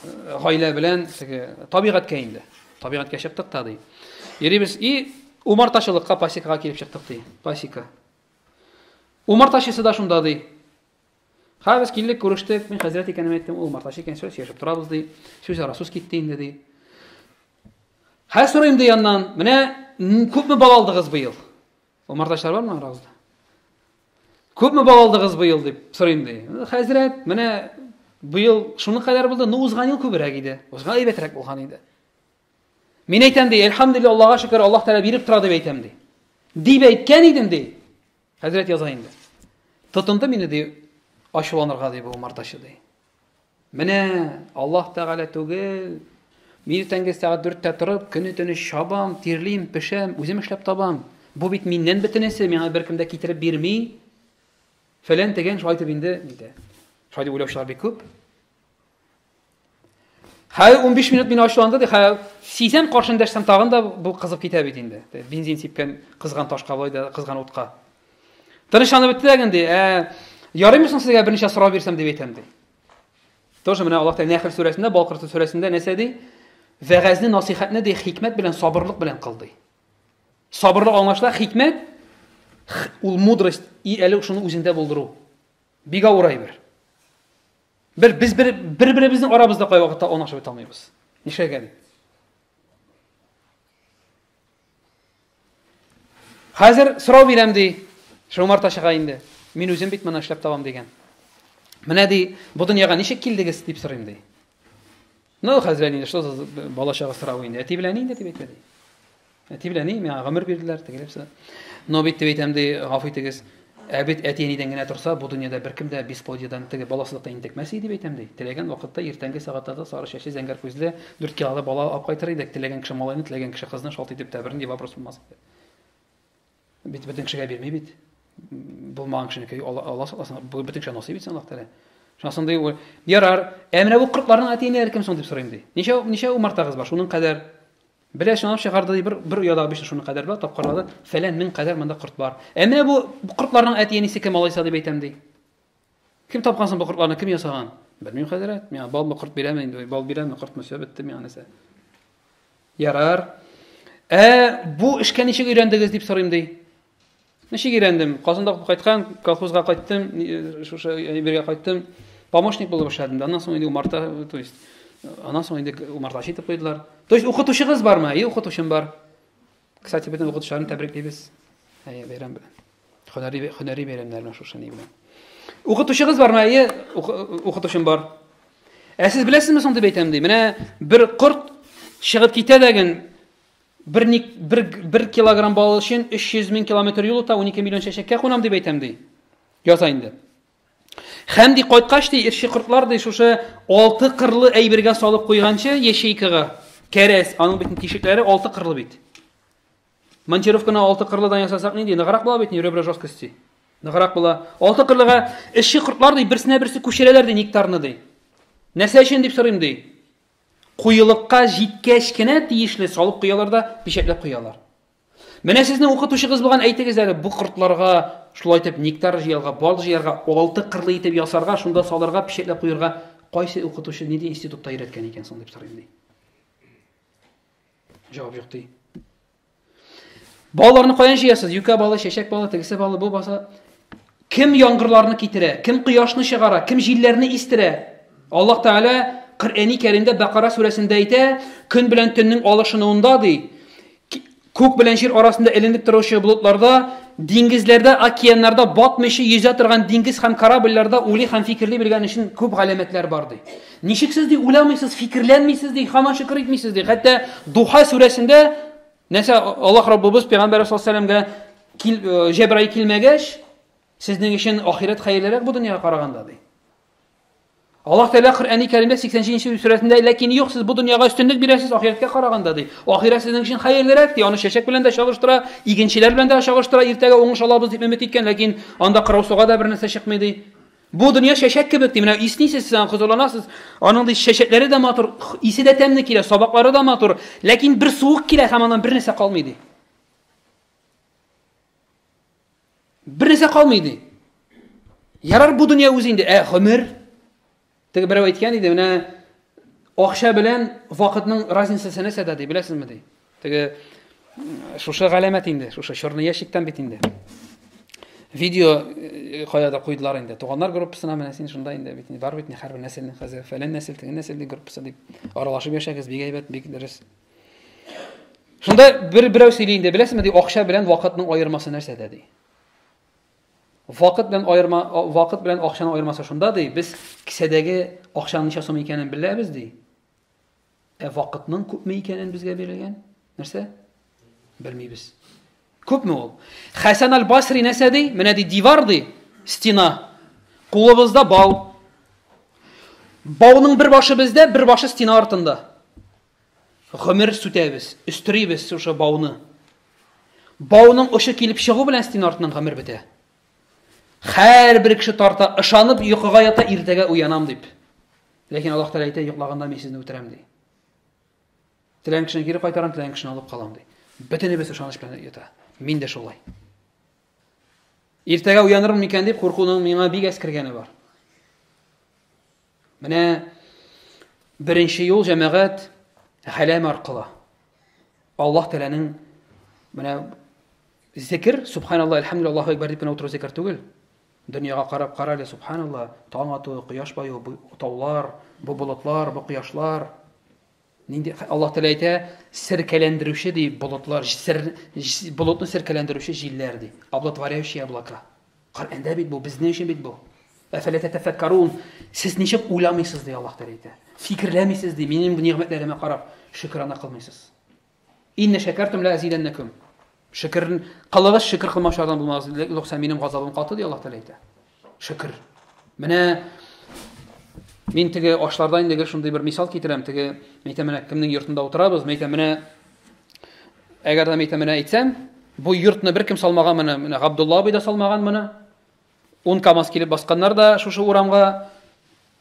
э, гаилә белән теге табигатькә инде. Табигатькә чыктык та ди. Йөрибез и умартачылыкка пасекага килеп чыктык ди. Пасека. Умартачысы да шунда ди. Хә, без килдек, күрештек, мин хәзрәт икәнен әйттем, ул умартачы икән, сөйләшеп торабыз ди. Сүз ара сүз китте инде ди. Хә, сорыйм ди аннан, менә күпме бал алдыгыз быел? Умартачылар бармы арагызда? Күпме бал алдыгыз быел дип сорыйм ди. Хәзрәт, менә быел шуны кадәр булды, но узган ел күбрәк иде. Узган әйбәтрәк булган иде. Мин әйтәм ди, әлхәмдүлилләһ, Аллаһка шөкер, Аллаһ Тәгалә биреп тора дип әйтәм ди. Дип әйткән идем ди. Хәзрәт яза инде. Тотынды мине ди, ачуланырга ди бу умартачы ди. Менә Аллаһ Тәгалә түгел. Мин иртәнге сәгать 4-тә торып, көне-төне чабам, тирлим, пешәм, үзем эшләп табам. Бу бит миннән бөтенесе, миңа беркем дә китереп бирми. Фәлән тегән шулай итеп инде нидә. Шулай дип уйлаучылар бик күп. Хәй 15 минут мине ачуланды ди, хәй сизәм каршын дәшсәм тагын да бу кызып китә бит инде. Бензин сипкән кызган ташка болай да кызган утка. Тынычланып бетте дә ди, ә ярыймы соң сезгә берничә сорау бирсәм дип әйтәм ди. Тоже менә Аллаһ Тәгалә Нәхл сүрәсендә, Бал корты сүрәсендә нәрсә ди? Вәгазьне, насыйхәтне ди хикмәт белән, сабырлык белән кыл ди. Сабырлык аңлашыла, хикмәт ул мудрость и әле шуны үзеңдә булдыру. Бик авыр әйбер. Бер без бер бер-беребезнең арабызда кайвакытта аңлашып бетә алмыйбыз. Нишләргә дип. Хәзер сорау бирәм ди. Шомарта чыга инде. Мин үзем бит моны эшләп табам дигән. Менә ди, бу дөньяга ничек килдегез дип сорыйм ди. Ну, хәзрәт инде, что за бала чага сорау инде. Әти белән инде дип әйтә ди. Әти белән әни миңа гомер бирделәр, тегеләр. Но бит дип әйтәм ди, гафу итегез. Ә бит әти-әнидән генә торса, бу дөньяда беркем дә бесплодиедан теге баласызлыктан интекмәс иде дип әйтәм ди. Теләгән вакытта иртәнге сәгатьләрдә сары чәчле, зәңгәр күзле, 4 килолы бала алып кайтыр идек. Теләгән кеше малайны, теләгән кеше кызны шалт итеп тә бернинди вопрос булмас иде. Бит бөтен кешегә бирми бит. Булмаган кешенеке Алла сакласын, бу бөтен кешегә насыйп итсен Аллаһ Тәгалә. Шуннан соң ди, ярар, ә менә бу кортларның әти-әниләре кем соң дип сорыйм ди. Ничә ничә умартагыз бар? Шуның кадәр. Белә чынлап чыгарды ди, бер бер ояда обычно шуның кадәр була, тапкырлады, фәлән мең кадәр монда корт бар. Ә менә бу кортларның әти-әнисе кем алайса дип әйтәм ди. Кем тапкан соң бу кортларны, кем ясаган? Белмим, хәзрәт. Миңа балмы корт бирәме инде, бал бирәме, кортмы, все бетте миңа нәрсә. Ярар. Ә бу эшкә ничек өйрәндегез дип сорыйм ди. Ничек өйрәндем? Казанда укып кайткан, колхозга кайттым, шушы әйбергә кайттым. Помощник булып эшләдем. Аннан соң инде умарта, то есть, аннан соң инде умартачы итеп куйдылар. То есть укытучыгыз бармы? Әйе, укытучым бар. Кстати, бөтен укытучыларны тәбриклибез. Әйе, бәйрәм белән. Һөнәри һөнәри бәйрәмнәр белән шушы ни белән. Укытучыгыз бармы? Әйе, укытучым бар. Ә сез беләсезме соң дип әйтәм ди. Менә бер корт чыгып китә дәген бер, бер, бер килограмм бал өчен 300 мең километр юл үтә, 12 миллион чәчәккә кунам дип әйтәм ди. Яза инде. Хәм ди кайткач ди, эшче кортлар ди шушы алты кырлы әйбергә салып куйганчы ячейкага кәрәз, аның бит тишекләре алты кырлы бит. Монтировканы алты кырлыдан ясасак нинди? Ныграк була бит, ребра жесткости. Ныграк була. Алты кырлыга эшче кортлар ди, берсенә берсе күчерәләр ди нектарны ди. Нәрсә өчен дип сорыйм ди. Куелыкка җиткәч кенә тиешле салып куялар да печатьләп куялар. Менә сезнең укытучыгыз булган әйтегез әле, бу кортларга шулай итеп нектар җыярга, бал җыярга, алты кырлы итеп ясарга, шунда салырга, печатьләп куярга кайсы укытучы нинди институтта өйрәткән икән соң дип сорыйм ди. Җавап юк ди. Балаларны каян җыясыз? Юкә балы, чәчәк балы, тегесе балы, бу баса. Кем яңгырларны китерә? Кем кояшны чыгара? Кем җилләрне истерә? Аллаһ Тәгалә Коръәни Кәримдә Бакара сүрәсендә әйтә, көн белән төннең алышынуында ди, күк белән җир арасында эленеп торучы болытларда, диңгезләрдә, океаннарда батмыйча йөзә торган диңгез һәм корабльләрдә уйлый һәм фикерли белгән өчен күп галәмәтләр бар ди. Ничек сез ди уйламыйсыз, фикерләнмисез ди, һаман шөкер итмисез ди. Хәтта Духа сүрәсендә нәрсә Аллаһ Раббыбыз Пәйгамбәр саллаллаһу алейһи вәсәлләмгә кил, э, Җәбраил килмәгәч, сезнең өчен ахирәт хәерлерәк бу дөньяга караганда ди. Аллаһ Тәгалә Коръәни Кәримдә 87 сүрәсендә ләкин юк, сез бу дөньяга өстенлек бирәсез ахирәткә караганда ди. Ахирәт сезнең өчен хәерлерәк ди. Аны чәчәк белән дә чагыштыра, игенчеләр белән дә чагыштыра, иртәгә уңыш алабыз дип өмет иткән, ләкин анда кырау суга да бер нәрсә чыкмый ди. Бу дөнья чәчәк кебек ди. Менә иснисез, сез хозурланасыз. Аның ди чәчәкләре дә матур, исе дә тәмле килә, сабаклары да матур, ләкин бер суык килә һәм аннан бер нәрсә калмый ди. Бер нәрсә калмый ди. Ярар бу дөнья үзе инде, ә гомер. Теге берәү әйткән иде, менә акча белән вакытның разницасы нәрсәдә ди, беләсезме ди. Теге шушы галәмәт инде, шушы черный ящиктан бит инде. Видео кая да куйдылар инде. Туганнар группасына менә син шунда инде бит бар бит һәрбер нәселнең хәзер фәлән нәсел, теге нәсел группасы дип аралашып яшәгез, бик әйбәт, бик дөрес. Шунда бер берәү сөйли инде, беләсезме ди, акча белән вакытның аермасы нәрсәдә ди. Вакыт белән аерма, вакыт белән акчаның аермасы шунда ди, без кесәдәге акчаның ничә сум икәнен беләбез ди. Ә вакытның күпме икәнен безгә бирелгән нәрсә? Белмибез. Күпме ул? Хәсән аль-Басри нәрсә ди? Менә ди дивар ди, стена. Кулыбызда бау. Бауның бер башы бездә, бер башы стена артында. Гомер сүтәбез, өстерибез шушы бауны. Бауның очы килеп чыгу белән стена артыннан гомер бетә. Һәрбер кеше тарта, ышанып йокыга ята, иртәгә уянам дип. Ләкин Аллаһ Тәгалә әйтә, йоклаганда мин сезне үтерәм ди. Теләгән кешене кире кайтарам, теләгән кешене алып калам ди. Бөтенебез ышаныч белән ята. Мин дә шулай. Иртәгә уянырмын микән дип куркуның миңа бик әз кергәне бар. Менә беренче юл җәмәгать галәм аркылы. Аллаһ Тәгаләнең менә зикер, субханаллаһ, әлхәмдүлиллаһ, Аллаһу акбар дип кенә утыру зикер түгел. Дөньяга карап кара әле, субханаллаһ, таң ату, кояш баю, бу таулар, бу болытлар, бу кояшлар. Нинди Аллаһ Тәгалә әйтә, серкәләндерүче ди болытлар, сер, болытны серкәләндерүче җилләр ди. Облотворяющие облака. Коръәндә бит бу, безнең өчен бит бу. Әфәлә тәтәфәккәрун, сез ничек уйламыйсыз ди Аллаһ Тәгалә әйтә. Фикерләмисез ди, минем нигъмәтләремә карап шөкрана кылмыйсыз. Инне шәкәртум ла азиданнакум. Шөкер кылыгыз, шөкер кылмаучылардан булмагыз, юкса минем газабым каты ди Аллаһ Тәгалә әйтә. Шөкер. Менә мин теге ашларда инде гел шундый бер мисал китерәм, теге әйтәм менә кемнең йортында утырабыз, мен әйтәм менә әгәр дә әйтәм менә әйтсәм, бу йортны беркем салмаган моны, менә Габдулла абый да салмаган моны. 10 КАМАЗ килеп басканнар да шушы урамга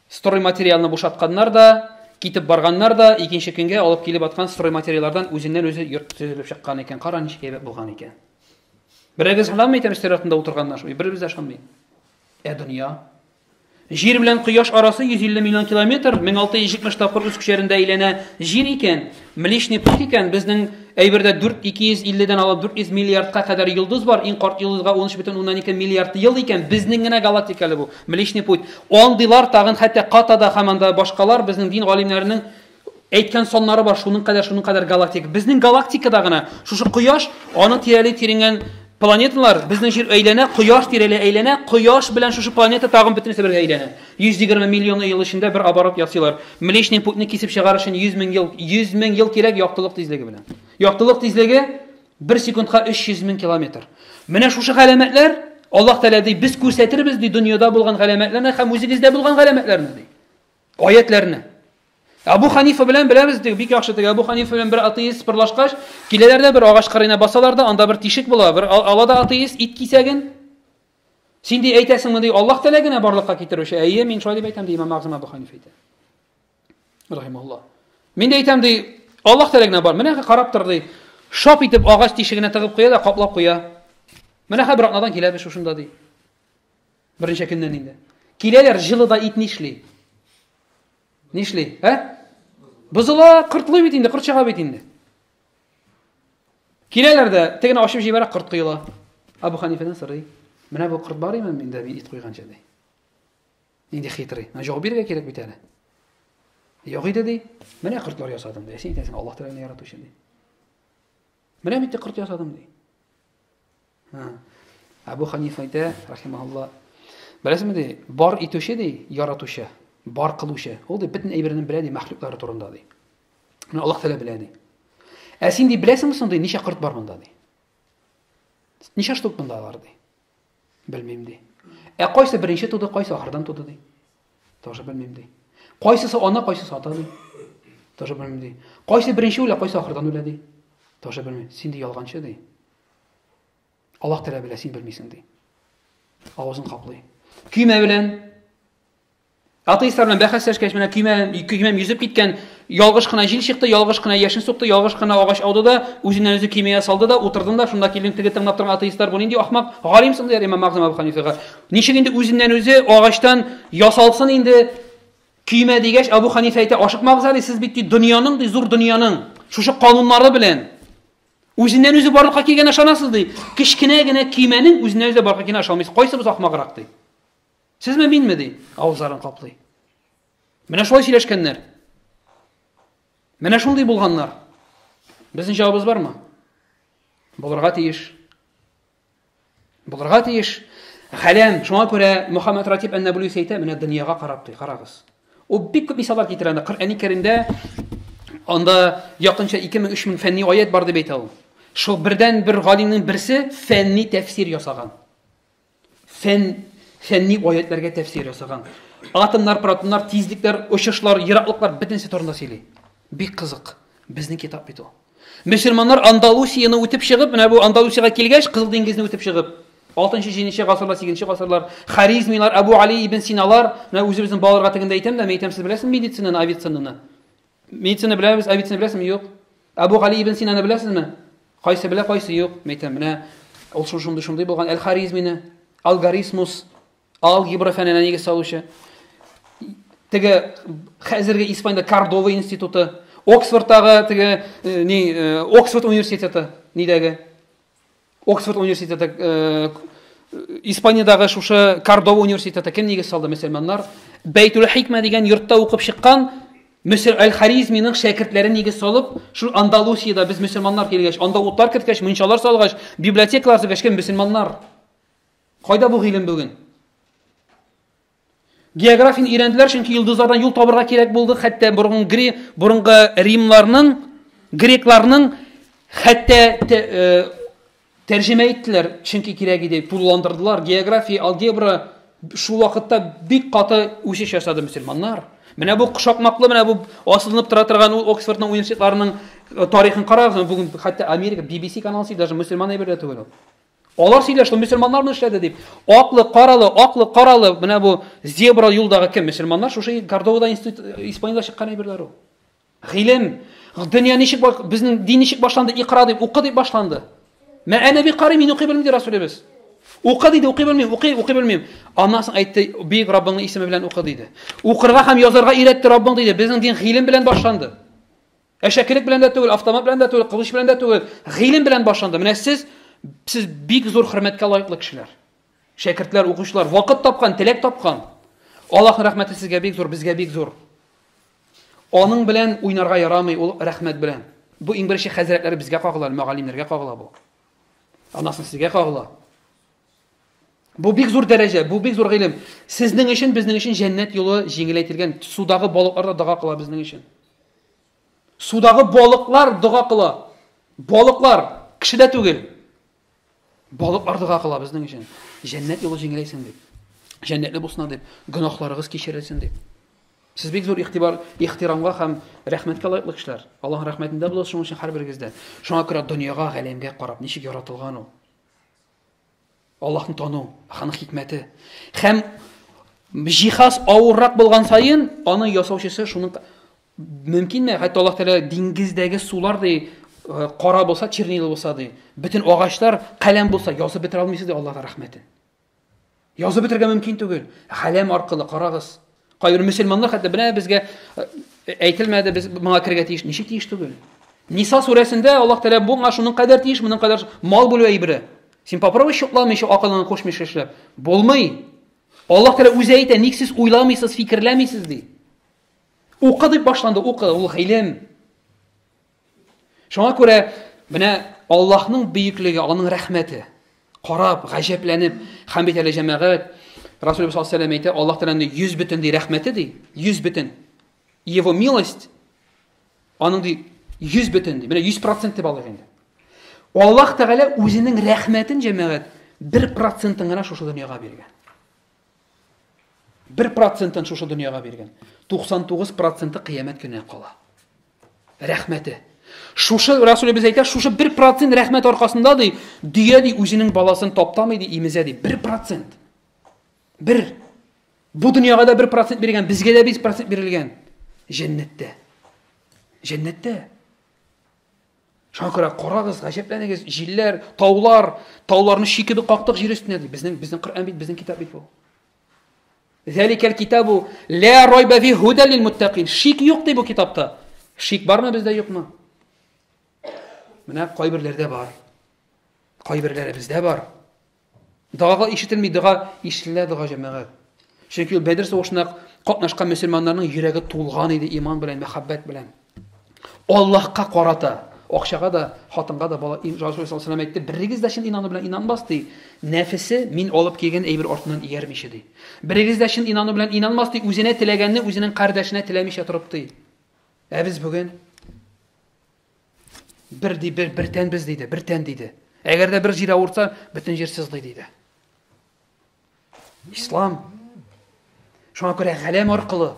стройматериалны бушатканнар да, китеп барганнар да, икенче көнгә алып килеп аткан стройматериаллардан үзеннән-үзе йорт төзелеп чыккан икән. Кара, ничек әйбәт булган икән. Берегез ышанмый икән өстәл артында утырганнар шулай, беребез дә ышанмый. Ә дөнья? Җир белән кояш арасы 150 миллион километр, 1670 тапкыр үз күчәрендә әйләнә җир икән, Млечный путь икән, безнең әйбердә 4 250-дән алып 400 миллиардка кадәр йолдыз бар, иң карт йолдызга 13,2 миллиард ел икән, безнең генә галактика әле бу, Млечный путь. Андыйлар тагын хәтта Катада һәм анда башкалар безнең дин галимнәренең әйткән саннары бар, шуның кадәр, шуның кадәр галактика. Безнең галактикада гына шушы кояш, аның тирәли тиренгән планеталар, безнең җир әйләнә, кояш тирәли әйләнә, кояш белән шушы планета тагын бөтенесе бергә әйләнә. 120 миллион ел эчендә бер оборот ясыйлар. Млечный путьны кисеп чыгар өчен 100 мең ел, 100 мең ел кирәк яктылык тизлеге белән. Яктылык тизлеге 1 секундка 300 мең километр. Менә шушы галәмәтләр Аллаһ Тәгалә ди, без күрсәтербез ди дөньяда булган галәмәтләрне һәм үзегездә булган галәмәтләрне ди. Аятларны. Абу Ханифа белән беләбез ди, бик яхшы теге Абу Ханифа белән бер атеист пырлашкач, киләләр дә бер агач кырыена басалар да, анда бер тишек була, бер ала да атеист ит кисәген. Син ди әйтәсеңме ди, Аллаһ Тәгалә генә барлыкка китерүче. Әйе, мин шулай дип әйтәм ди Имам Әгъзам Абу Ханифа әйтә. Рахималлаһ. Мин дә әйтәм ди, Аллаһ Тәгалә генә бар. Менә карап тор ди. Шап итеп агач тишегенә тыгып куя да каплап куя. Менә хәзер атнадан киләбез шушында ди. Берничә көннән инде. Киләләр, җылыда ит нишли? Нишли? Ә? Бозыла, кортлый бит инде, корт чыга бит инде. Киләләр дә, тегене ачып җибәрә, корт коела. Абу Ханифадан сорый. Менә бу корт бар име миндә, мин ит куйганча ди. Нинди хитрый. Менә җавап бирергә кирәк бит әле. Юк иде ди. Менә кортлар ясадым ди. Син әйтәсең, Аллаһ Тәгаләне яратучы ди. Менә бит корт ясадым ди. Абу Ханифа әйтә, рахимахулла, беләсезме ди, бар итүче ди, яратучы, бар кылучы. Ул ди бөтен әйберне белә ди, мәхлуклары турында ди. Менә Аллаһ Тәгалә белә ди. Ә син ди беләсеңме соң ди, ничә корт бар монда ди? Ничә штук монда алар ди? Белмим ди. Ә кайсы беренче туды, кайсы ахырдан туды ди? Тоже белмим ди. Кайсысы ана, кайсысы ата ди? Тоже белмим ди. Кайсы беренче үлә, кайсы ахырдан үлә ди? Тоже белмим. Син ди ялганчы ди. Аллаһ Тәгалә белә, син белмисең ди. Авызын каплый. Көймә белән атеистлар белән бәхәсләшкәч, менә көймә, көймәм йөзеп киткән, ялгыш кына җил чыкты, ялгыш кына яшен сукты, ялгыш кына агач ауды да, үзеннән үзе көймәгә салды да, утырдым да, шунда килдем теге тыңлап торган атеистлар, бу нинди ахмак галим соң диләр Имам Әгъзам Абу Ханифага. Ничек инде үзеннән үзе агачтан ясалсын инде көймә дигәч, Абу Ханифа әйтә, ашыкмагыз әле, сез бит ди дөньяның, ди зур дөньяның шушы кануннары белән. Үзеннән үзе барлыкка килгән ышанасыз ди. Кечкенә генә көймәнең үзеннән үзе барлыкка килгән ышанмыйсыз. Кайсыбыз ахмаграк ди. Сезме минме ди. Авызларын каплый. Менә шулай сөйләшкәннәр. Менә шундый булганнар. Безнең җавабыбыз бармы? Булырга тиеш. Булырга тиеш. Хәләм, шуңа күрә Мөхәммәд Ратиб ән-Нәблүси әйтә, менә дөньяга карап ди, карагыз. Ул бик күп мисаллар китерә анда. Коръәни Кәримдә анда якынча 2000-3000 фәнни аят бар дип әйтә ул. Шул бердән бер галимнең берсе фәнни тәфсир ясаган. Фән фәнни аятләргә тәфсир ясаган. Атомнар, протоннар, тизлекләр, очышлар, ераклыклар бөтенесе турында сөйли. Бик кызык. Безнең китап бит ул. Мөселманнар Андалусияне үтеп чыгып, менә бу Андалусиягә килгәч, Кызыл диңгезне үтеп чыгып, 6-7 гасырлар, 8 гасырлар, Харизмилар, Абу Али ибн Синалар, менә үзебезнең балаларга тегендә әйтәм дә, мин әйтәм, сез беләсезме медицинаны, Авиценнаны? Медицина беләбез, Авиценна беләсезме? Юк. Абу Али ибн Синаны беләсезме? Кайсы белә, кайсы юк. Мин әйтәм, менә ул шундый шундый булган Әл-Харизмины, Алгоритмус, Алгебра фәненә нигез салучы. Теге хәзерге Испаниядә Кордова институты, Оксфордтагы теге э, ни э, Оксфорд университеты нидәге? Оксфорд университеты э, Испаниядәге шушы Кордова университеты кем нигез салды мөселманнар? Бәйтул Хикмә дигән йортта укып чыккан Мөсел Әл-Харизминың шәкертләре нигез салып, шул Андалусиядә без мөселманнар килгәч, анда утлар керткәч, мунчалар салгач, библиотекалар төзегәч, кем мөселманнар? Кайда бу гыйлем бүген? Географияне өйрәнделәр, чөнки йолдызлардан юл табырга кирәк булды. Хәтта борынгы гре, борынгы римларның, грекларның хәтта э, тәрҗемә иттеләр, чөнки кирәк иде, тулыландырдылар. География, алгебра шул вакытта бик каты үсеш ясады мөселманнар. Менә бу кошакмаклы, менә бу асылынып тора торган ул Оксфордның университетларының э, тарихын карагыз, бүген хәтта Америка BBC каналы даже мөселман әйбер дә түгел ул. Алар сөйләште, шул мөселманнар моны эшләде дип. Аклы, каралы, аклы, каралы, менә бу зебра юлдагы кем мөселманнар? Шушы Кордовада институт Испаниядә чыккан әйберләр ул. Гыйлем, дөнья ничек безнең дин ничек башланды? Икра дип, укы дип башланды. Мә әнә би карый, мин укый белмим ди Расулебез. Укы диде, укый белмим, укый, укый белмим. Аннан соң әйтте, бөек Раббыңның исеме белән укы диде. Укырга һәм язарга өйрәтте Раббың диде. Безнең дин гыйлем белән башланды. Әшәкелек белән дә түгел, автомат белән дә түгел, кылыч белән дә түгел, гыйлем белән башланды. Менә сез, сез бик зур хөрмәткә лаеклы кешеләр. Шәкертләр, укучылар, вакыт тапкан, теләк тапкан. Аллаһның рәхмәте сезгә бик зур, безгә бик зур. Аның белән уйнарга ярамый, ул рәхмәт белән. Бу иң беренче хәзрәтләр безгә кагыла, мөгаллимнәргә кагыла бу. Аннан соң сезгә кагыла. Бу бик зур дәрәҗә, бу бик зур гыйлем. Сезнең өчен, безнең өчен җәннәт юлы җиңеләйтелгән. Судагы балыклар да дога кыла безнең өчен. Судагы балыклар дога кыла. Балыклар, кеше дә түгел. Балыклар дога кыла безнең өчен. Җәннәт юлы җиңеләйсен дип. Җәннәтле булсын дип, гөнаһларыгыз кичерелсен дип. Сез бик зур игътибар, ихтирамга һәм рәхмәткә лаеклы кешеләр. Аллаһның рәхмәтендә буласыз шуның өчен һәрберегез дә. Шуңа күрә дөньяга, галәмгә карап, ничек яратылган ул. Аллаһны тану, аның хикмәте. Һәм җиһаз авыррак булган саен, аны ясаучысы шуның мөмкинме? Хәтта Аллаһ Тәгалә диңгездәге сулар ди, э, кара булса, чернила булса ди, бөтен агачлар каләм булса, язып бетерә алмыйсыз ди Аллаһның рәхмәтен. Язып бетерергә мөмкин түгел. Галәм аркылы карагыз. Кайбер мөселманнар хәтта менә безгә э, әйтелмәде, без моңа керергә тиеш. Ничек тиеш түгел? Ниса сүрәсендә Аллаһ Тәгалә буңа шуның кадәр тиеш, моның кадәр мал бүлү әйбере. Син попробуй чукламыйча, акылыңны кушмыйча эшләп. Булмый. Аллаһ Тәгалә үзе әйтә, ник сез уйламыйсыз, фикерләмисез ди. Укы дип башланды, укы, ул гыйлем. Шуңа күрә менә Аллаһның бөеклеге, аның рәхмәте. Карап, гаҗәпләнеп, һәм бит әле җәмәгать Расулыбыз саллаллаһу алейһи әйтә, Аллаһ Тәгаләнең 100 бөтен ди рәхмәте ди, 100 бөтен. Его милость аның ди 100 бөтен ди. Менә 100% дип алыйк инде. Аллаһ Тәгалә үзенең рәхмәтен җәмәгать 1%-ын гына шушы дөньяга биргән. 1%-ын шушы дөньяга биргән. 99%-ы кыямәт көненә кала. Рәхмәте. Шушы Расулебез әйтә, шушы 1% рәхмәт аркасында ди, дөя ди үзенең баласын таптамый ди, имезә ди. 1%. Бер. Бу дөньяга да 1% биргән, безгә дә 5% бирелгән. Җәннәттә. Җәннәттә. Шуңа күрә карагыз, гаҗәпләнегез, җилләр, таулар, тауларны ши кебек кактык җир өстенә ди. Безнең безнең Коръән бит, безнең китап бит бу. Зәликәл китабу ла райба фи һуда лил муттакин. Шик юк ди бу китапта. Шик бармы бездә юкмы? менә кайберләрдә бар. Кайберләребездә бар. Догага ишетелми, дога ишетелә дога җәмәгать. Чөнки ул Бәдер сугышында катнашкан мөселманнарның йөрәге тулган иде иман белән, мәхәббәт белән. Аллаһка карата, акчага да, хатынга да бала Расул саллаллаху алейһи әйтте, берегез дә чын инану белән инанмас ди. Нәфесе мин алып килгән әйбер артыннан иярмичә ди. Берегез дә чын инану белән инанмас ди, үзенә теләгәнне үзенең кардәшенә теләмичә торып ди. Ә без бүген бер ди, бер, бер тән без диде, бер тән диде. Әгәр дә бер җир авыртса, бөтен җир сызлый диде. Ислам. Шуңа күрә галәм аркылы.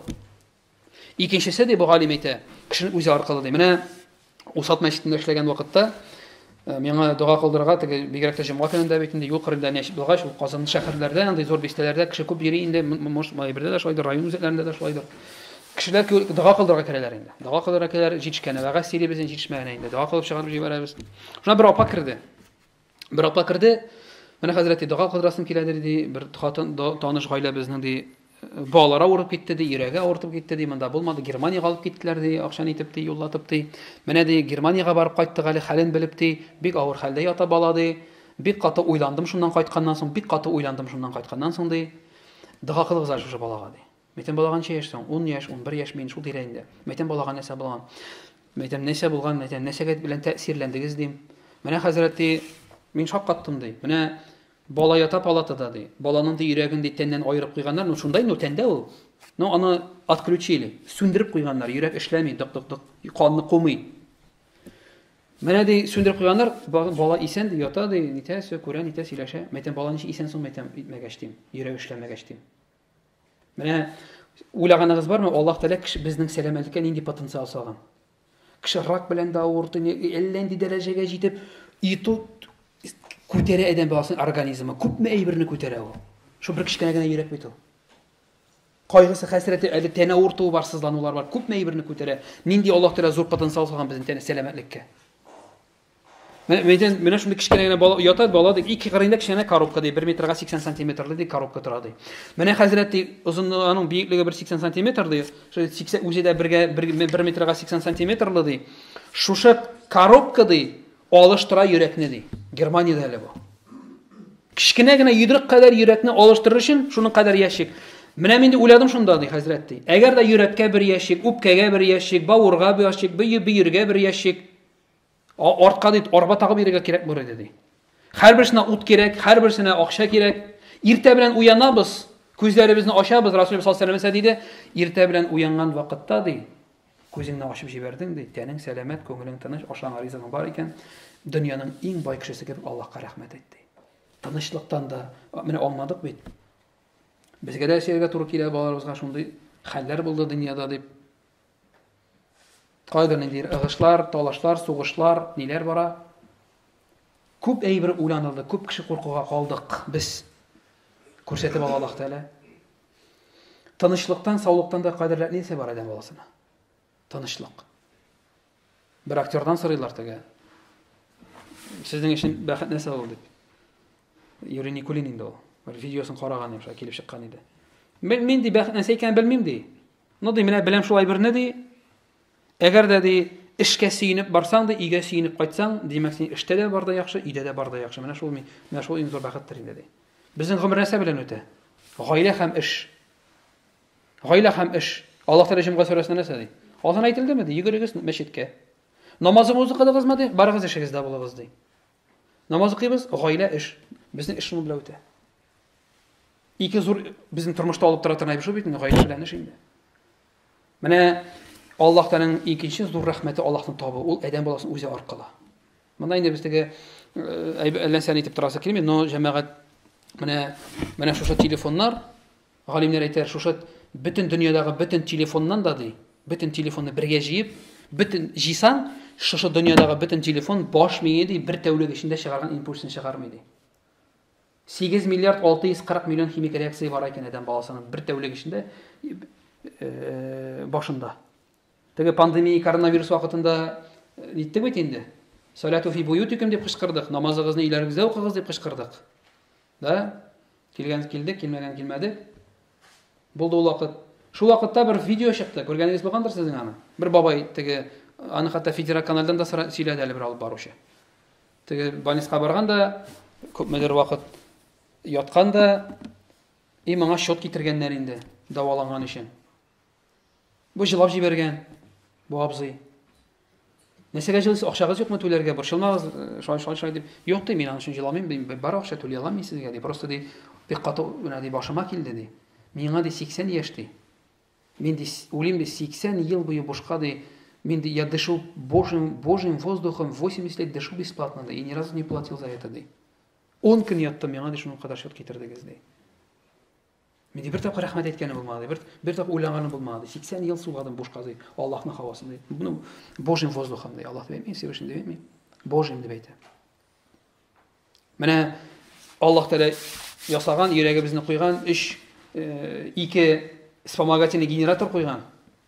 Икенчесе ди бу галим әйтә, кешенең үзе аркылы ди. Менә Усат мәчетендә эшләгән вакытта э, миңа дога кылдырырга теге бигрәк тә җомга көнендә бит инде юл кырында нәчит булгач, ул Казан шәһәрләрдә, андый зур бистәләрдә кеше күп йөри инде, может, Майбердә дә шулайдыр, район үзәкләрендә дә шулайдыр. Кешеләр дога кылдырырга керәләр инде. Дога кылдырырга керәләр, җитешкәне вәгазь сөйлибез инде, җитешмәгәне инде. Дога кылып чыгарып җибәрәбез. Шунда бер апа керде. Бер апа керде. Менә хәзрәт ди, дога кылдырасым киләдер ди, бер хатын таныш гаиләбезнең ди, балалары авырып китте ди, йөрәге авыртып китте ди, монда булмады, Германиягә алып киттеләр ди, акчаны итеп ди, юллатып ди. Менә ди, Германиягә барып кайттык әле, хәлен белеп ди, бик авыр хәлдә ята бала ди. Бик каты уйландым шуннан кайтканнан соң, бик каты уйландым шуннан кайтканнан соң ди. Дога кылыгыз әле шушы балага ди. Мәйтәм, балага ничә яшь соң? 10 яшь, 11 яшь мин шул тирә инде. Мәйтәм, балага нәрсә булган? Мәйтәм, нәрсә булган? Мәйтәм, нәрсәгә белән тәэсирләндегез дим. Менә хәзрәт ди, мин шаккаттым ди. Менә бала ята палатада ди. Баланың ди йөрәген ди тәннән аерып куйганнар. Ну шундай, ну тәндә ул. Ну аны отключили, сүндереп куйганнар. Йөрәк эшләми, дык-дык-дык, канны кумый. Менә ди сүндереп куйганнар, бала исән ди, ята ди, нитә, все күрә, нитә, сөйләшә. Мәйтәм, бала ничек исән соң, мәйтәм, итмәгәч дим, йөрәк эшләмәгәч дим. Менә уйлаганыгыз бармы, Аллаһ Тәгалә кеше безнең сәламәтлеккә нинди потенциал салган? Кеше рак белән дә авырты, әллә нинди дәрәҗәгә җитеп, и тут күтәрә адәм баласының организмы. Күпме әйберне күтәрә ул. Шул бер кечкенә генә йөрәк бит ул. Кайгысы, хәсрәте, әле тәне авыртуы бар, сызланулар бар. Күпме әйберне күтәрә. Нинди Аллаһ Тәгалә зур потенциал салган безнең тәне сәламәтлеккә. Менә менә шундый кечкенә генә бала ята, бала ди, ике кырыенда кечкенә коробка ди, 1 метрга 80 сантиметрлы ди коробка тора ди. Менә хәзрәт ди, озынлыгы аның биеклеге 1,80 сантиметр ди, шул 80 үзе дә бергә 1 метрга 80 сантиметрлы ди. Шушы коробка ди, алыштыра йөрәкне ди. Германиядә әле бу. Кечкенә генә йодрык кадәр йөрәкне алыштырыр өчен шуның кадәр ящик. Менә мин уйладым шунда ди хәзрәт ди. Әгәр дә йөрәккә бер ящик, үпкәгә бер ящик, бавырга бер ящик, бөергә бер ящик, Артка ди, арба тагып йөрергә кирәк булыр иде ди. Һәрберсенә ут кирәк, һәрберсенә акча кирәк. Иртә белән уянабыз, күзләребезне ачабыз, Расулыбыз саллаллаһу алейһи вәсәлләм диде, иртә белән уянган вакытта ди, күзеңне ачып җибәрдең ди, тәнең сәламәт, күңелең тыныч, ашаңа ризыгың бар икән, дөньяның иң бай кешесе кебек Аллаһка рәхмәт әйт ди. Тынычлыктан да менә аңладык бит. Безгә дә сөяргә туры килә балаларыбызга шундый хәлләр булды дөньяда дип. Кайдыр ниндидер ыгышлар, талашлар, сугышлар, ниләр бара. Күп әйбер уйланылды, күп кеше куркуга калдык без. Күрсәтеп ала Аллаһ Тәгалә. Тынычлыктан, саулыктан да кадерләп нәрсә бар адәм баласына? Тынычлык. Бер актердан сорыйлар теге. Сезнең өчен бәхет нәрсә ул дип. Юрий Никулин инде ул. Бер видеосын караган идем, шулай килеп чыккан иде. Мин, мин ди бәхет нәрсә икәнен белмим ди. Ну ди, менә беләм шулай берне ди. Әгәр дә ди эшкә сөенеп барсаң ди, өйгә сөенеп кайтсаң, димәк син эштә дә бар да яхшы, өйдә дә бар да яхшы. Менә шул менә шул иң зур бәхеттер инде ди. Безнең гомер нәрсә белән үтә? Гаилә һәм эш. Гаилә һәм эш. Аллаһ Тәгалә Җомга сүрәсендә нәрсә ди? Азан әйтелдеме ди? Йөгерегез мәчеткә. Намазыгызны укыдыгызмы ди? Барыгыз эшегездә булыгыз ди. Намаз укыйбыз, гаилә, эш. Безнең эш шуның белән үтә. Ике зур безнең тормышта алып тора торган әйбер шул бит инде, гаилә белән эш инде. Менә Аллаһ Тәгаләнең икенче зур рәхмәте Аллаһның табу, ул адәм баласын үзе аркылы. Монда инде без теге э, әллә нәрсәне әйтеп торасы килми, но җәмәгать менә менә шушы телефоннар Галимнәр әйтәләр, шушы бөтен дөньядагы бөтен телефоннан да ди, бөтен телефонны бергә җыеп, бөтен җыйсаң, шушы дөньядагы бөтен телефон баш мие ди, бер тәүлек эчендә чыгарган импульсны чыгармый ди. 8 миллиард 640 миллион химик реакция бар икән адәм баласының бер тәүлек эчендә э, башында. Теге пандемия коронавирус вакытында ниттек бит инде. Салату фи буютикум дип кычкырдык, намазыгызны өйләрегездә укыгыз дип кычкырдык. Да? Килгән килде, килмәгән килмәде. Булды ул вакыт. Шул вакытта бер видео чыкты. Күргәнегез булгандыр сезнең аны. Бер бабай теге Аны хәтта федераль каналдан да сөйләде әле бер алып баручы. Теге больницага барган да, күпмедер вакыт яткан да, и моңа счет китергәннәр инде, дәваланган өчен. Бу җылап җибәргән, бу абзый. Нәрсәгә җылыйсыз? Акчагыз юкмы түләргә? Борчылмагыз, шулай, шулай, шулай дип. Юк ди, мин аның өчен җыламыйм, ди, бар акча түли алам мин сезгә ди. Просто ди, бик каты менә ди башыма килде ди. Миңа ди 80 яшь ди. Мин ди үлим ди 80 ел буе бушка ди. Мин ди я дышу божьим, божьим воздухом 80 лет дышу бесплатно ди и ни разу не платил за это ди. 10 көн яттым, миңа ди шуның кадәр счет китердегез ди. Мин ди бер тапкыр рәхмәт әйткәнем булмады, бер, бер тапкыр уйланганым булмады. 80 ел суладым бушка ди. Аллаһның һавасын ди. Ну, божьим воздухом ди. Аллаһ дип әйтми, Всевышний дип әйтми. Божьим дип әйтә. Менә Аллаһ Тәгалә ясаган, йөрәгебезне куйган, өч, э, ике вспомогательный генератор куйган.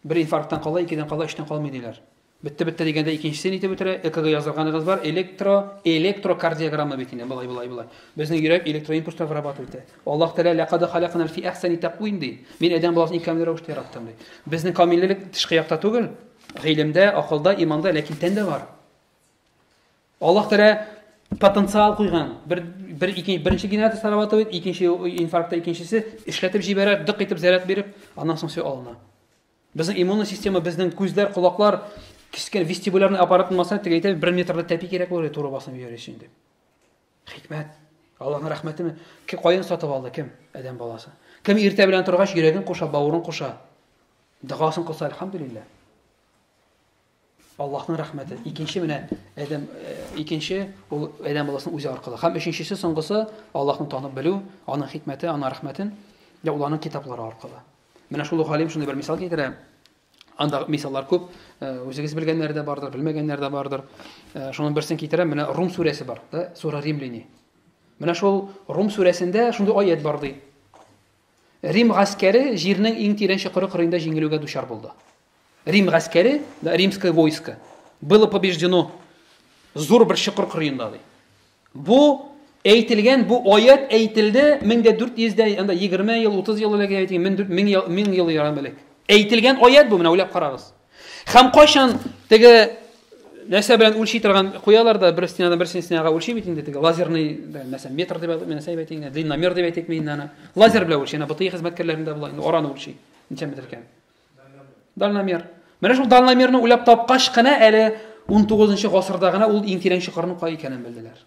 Бер инфаркттан кала, икедән кала, өчтән калмый диләр. Бетте, бетте дигәндә икенчесен итеп бетерә. ЭКГ язырганыгыз бар, электро, электрокардиограмма бит инде, болай, болай, болай. Безнең йөрәк электроимпульслар вырабатывает итә. Аллаһ Тәгалә ләкад халакнал фи әхсәни тәкъвим ди. Мин адәм баласын иң камил рәвештә яраттым ди. Безнең камиллелек тышкы якта түгел, гыйлемдә, акылда, иманда, ләкин тәндә бар. Аллаһ Тәгалә потенциал куйган. Бер, бер, ике, беренче генератор срабатывает, икенче инфарктта икенчесе эшләтеп җибәрә, дык итеп заряд биреп, аннан соң все алына. Безнең иммунный система, безнең күзләр, колаклар, кечкенә вестибулярный аппарат булмаса, теге әйтә, бер метрлы тәпи кирәк булыр, туры басып йөрер өчен дип. Хикмәт. Аллаһның рәхмәтеме? Каян сатып алды кем? Адәм баласы. Кем иртә белән торгач йөрәген куша, бавырын куша. Догасын кылса, әлхәмдүлилләһ. Аллаһның рәхмәте. Икенче менә адәм э, икенче ул адәм баласының үзе аркылы. Һәм өченчесе соңгысы Аллаһны танып белү, аның хикмәте, аның рәхмәтен, я ул аның китаплары аркылы. Менә шул ук галим шундый бер мисал китерә. Анда мисаллар күп, э, үзегез белгәннәр дә бардыр, белмәгәннәр дә бардыр. Э, шуның берсен китерәм, менә Рум сүрәсе бар, да, сура Римляне. Менә шул Рум сүрәсендә шундый аят бар ди. Рим гаскәре җирнең иң тирән чокыры кырыенда җиңелүгә дучар булды. Рим гаскәре, да, римское войско, было побеждено зур бер чокыр кырыенда ди. Бу әйтелгән, бу аят әйтелде 1400 дә, анда 20 ел, 30 ел элек әйтелгән, 1000 ел, 1000 ел ярым элек. Әйтелгән аят бу, менә уйлап карагыз. Һәм кайчан теге нәрсә белән үлчи торган куялар да бер стенадан бер стенага үлчи бит инде теге лазерный мәсәлән метр дип нәрсә дип әйтик длинномер дип әйтик мин аны лазер белән үлчи ана БТИ хезмәткәрләрендә була инде араны үлчи ничә метр икән дальномер менә шул дальномерны уйлап тапкач кына әле 19 гасырда гына ул иң тирән чокырның кай икәнен белделәр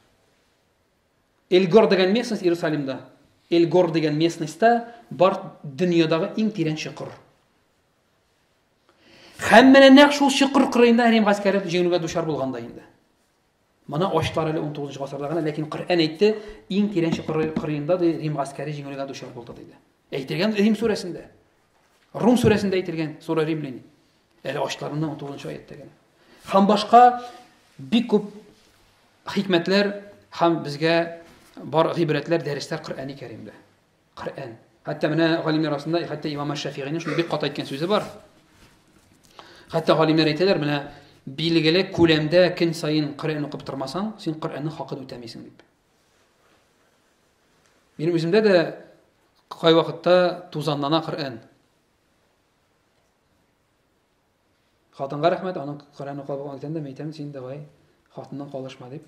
Эльгор дигән местность Иерусалимда Эльгор дигән местностьта бар дөньядагы иң тирән чокыр Һәм менә нәкъ шул чокыр кырыенда Рим гаскәре җиңелүгә дучар булган да инде. Моны ачтылар әле 19 гасырда гына, ләкин Коръән әйтте, иң тирән чокыр кырыенда ди Рим гаскәре җиңелүгә дучар булды диде. Әйтелгән Рим сүрәсендә. Рум сүрәсендә әйтелгән, сура Римляне. Әле ачтылар моны 19 аятта генә. Һәм башка бик күп хикмәтләр һәм безгә бар гыйбрәтләр, дәресләр Коръәни Кәримдә. Коръән. Хәтта менә галимнәр арасында, хәтта имам Шәфигыйнең шундый бик каты әйткән сүзе бар. Хәтта галимнәр әйтәләр, менә билгеле күләмдә көн саен Коръән укып тормасаң, син Коръәннең хакын үтәмисең дип. Минем үземдә дә кайвакытта тузанлана Коръән. Хатынга рәхмәт, аның Коръән укып әйтәм дә, әйтәм, син давай хатыннан калышма дип.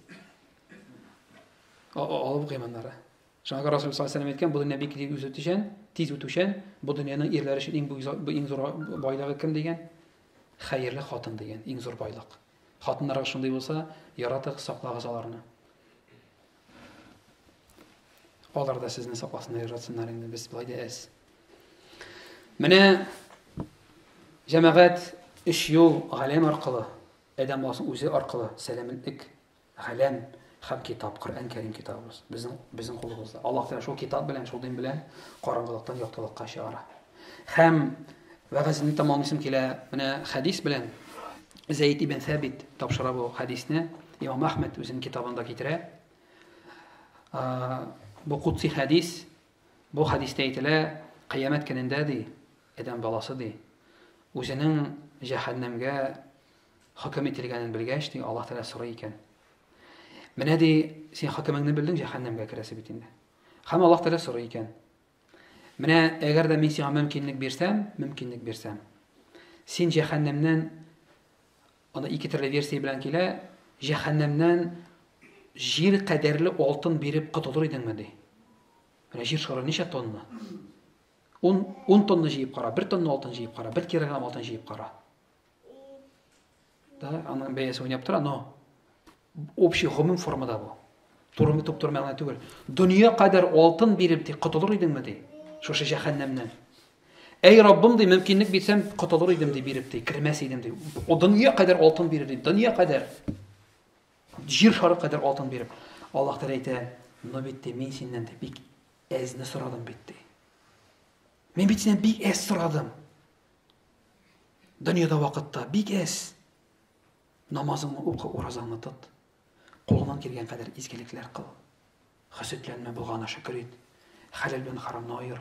Алып укыйм аннары. Шуңа күрә Расул саллаллаху алейһи әйткән, бу дөнья бик тиз үтүчән, тиз үтүчән, бу дөньяның ирләр өчен иң иң зур байлыгы кем дигән? Хәерле хатын дигән, иң зур байлык. Хатыннарыгыз шундый булса, яратыгыз, саклагыз аларны. Алар да сезне сакласыннар, яратсыннар инде, без болай да әз. Менә җәмәгать өч юл галәм аркылы, адәм баласының үзе аркылы сәламәтлек, галәм һәм китап, Коръән Кәрим китабыбыз безнең безнең кулыбызда. Аллаһ Тәгалә шул китап белән, шул дин белән караңгылыктан яктылыкка чыгара. Һәм вәгаземне тәмамлыйсым килә, менә хәдис белән Зәйд ибн Сәбит тапшыра бу хәдисне. Имам Әхмәд үзенең китабында китерә. Бу кудси хәдис. Бу хәдистә әйтелә, кыямәт көнендә ди, адәм баласы ди, үзенең җәһәннәмгә хөкем ителгәнен белгәч, ди, Аллаһ Тәгалә сорый икән. Менә ди, син хөкемеңне белдең, җәһәннәмгә керәсе бит инде. Һәм Аллаһ Тәгалә сорый икән. Менә әгәр дә мин сиңа мөмкинлек бирсәм, мөмкинлек бирсәм, син җәһәннәмнән Анда ике төрле версия белән килә. Җәһәннәмнән җир кадәрле алтын биреп котылыр идеңме ди. Менә җир шары ничә тонна? 10 10 тонна җыеп кара, 1 тонна алтын җыеп кара, 1 килограмм алтын җыеп кара. Да, аның бәясе уйнап тора, но общий гомум формада бу. Туры туп-туры мәгънә түгел. Дөнья кадәр алтын биреп ди, котылыр идеңме ди, шушы җәһәннәмнән. Әй Раббым ди, мөмкинлек бирсәм, котылыр идем ди, биреп ди, кермәс идем ди. О дөнья кадәр алтын бирер ди, дөнья кадәр. Җир шары кадәр алтын биреп. Аллаһ Тәгалә әйтә, но бит ди, мин синнән ди, бик әзне сорадым бит ди. Мин бит синнән бик әз сорадым. Дөньяда вакытта бик әз. Намазыңны укы, уразаңны тот. Кулыңнан килгән кадәр изгелекләр кыл. Хөсетләнмә, булганына шөкер ит. Хәләл белән харамны аер.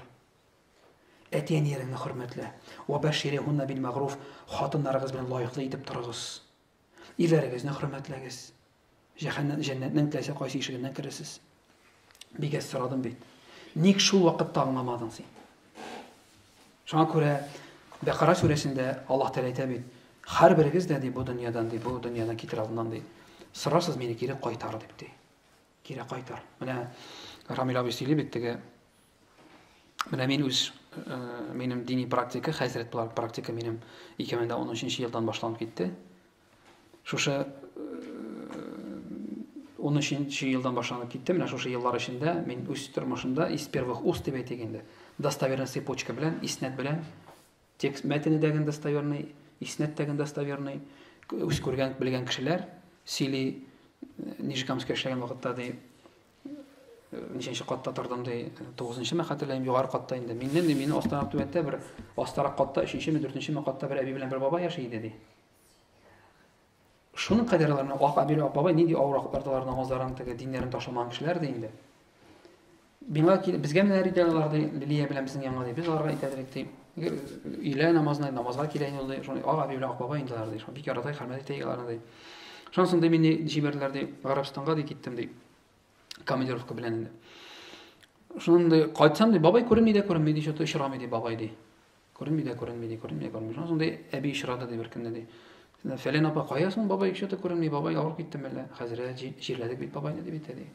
Әти-әниләреңне хөрмәтлә. Ва бәширихунна бил мәгъруф. Хатыннарыгыз белән лаеклы итеп торыгыз. Ирләрегезне хөрмәтләгез. Җәһәннәм, җәннәтнең теләсә кайсы ишегеннән керерсез. Бик әз сорадым бит. Ник шул вакытта аңламадың син? Шуңа күрә Бәкара сүрәсендә Аллаһ Тәгалә әйтә бит, һәрберегез дә ди бу дөньядан ди, бу дөньядан китер алдыннан ди, сорарсыз мине кире кайтар дип ди. Кире кайтар. Менә Рамил абый сөйли бит теге. Менә мин үз э, минем дини практика, хәзрәт буларак практика минем 2013 елдан башланып китте. Шушы 13 елдан башланып китте. Менә шушы еллар эчендә мин үз тормышымда из первых уст дип әйтик инде, достоверный цепочка белән, иснәт белән, текст мәтене дә достоверный, иснәт тә достоверный, үз күргән, белгән кешеләр сөйли. Нижегамскта эшләгән вакытта ди, ничәнче катта тордым ди, тугызынчымы хәтерләмим, югары катта инде. Миннән ди, мине астарак түбәндә бер астарак катта, өченчеме, дүртенчеме катта бер әби белән бер бабай яши иде ди. Шуның кадәр аларны ак әби ак бабай нинди авыр вакытларда алар намазларын теге диннәрен ташламаган кешеләр ди инде. Миңа килеп, безгә менә әйтәләр алар ди, Лилия белән безнең янга ди. Без аларга әйтә идек ди. Өйлә намазына, намазга килә инде ул ди. Шуны ак әби белән ак бабай инде алар ди. Шуны бик ярата, хөрмәт итә аларны ди. Шуннан соң ди мине җибәрделәр ди, Гарәбстанга ди киттем ди. Командировка белән инде. Шуннан ди кайтсам ди, бабай күренми дә күренми ди, что-то очрамый ди бабай ди. Күренми дә күренми ди, күренми дә күренми. Шуннан соң ди әби очрады ди бер көнне ди. Фәлән апа, кая соң бабай, что-то күренми, бабай авырып китте мәллә? Хәзрәт, җирләдек бит бабайны дип әйтә ди.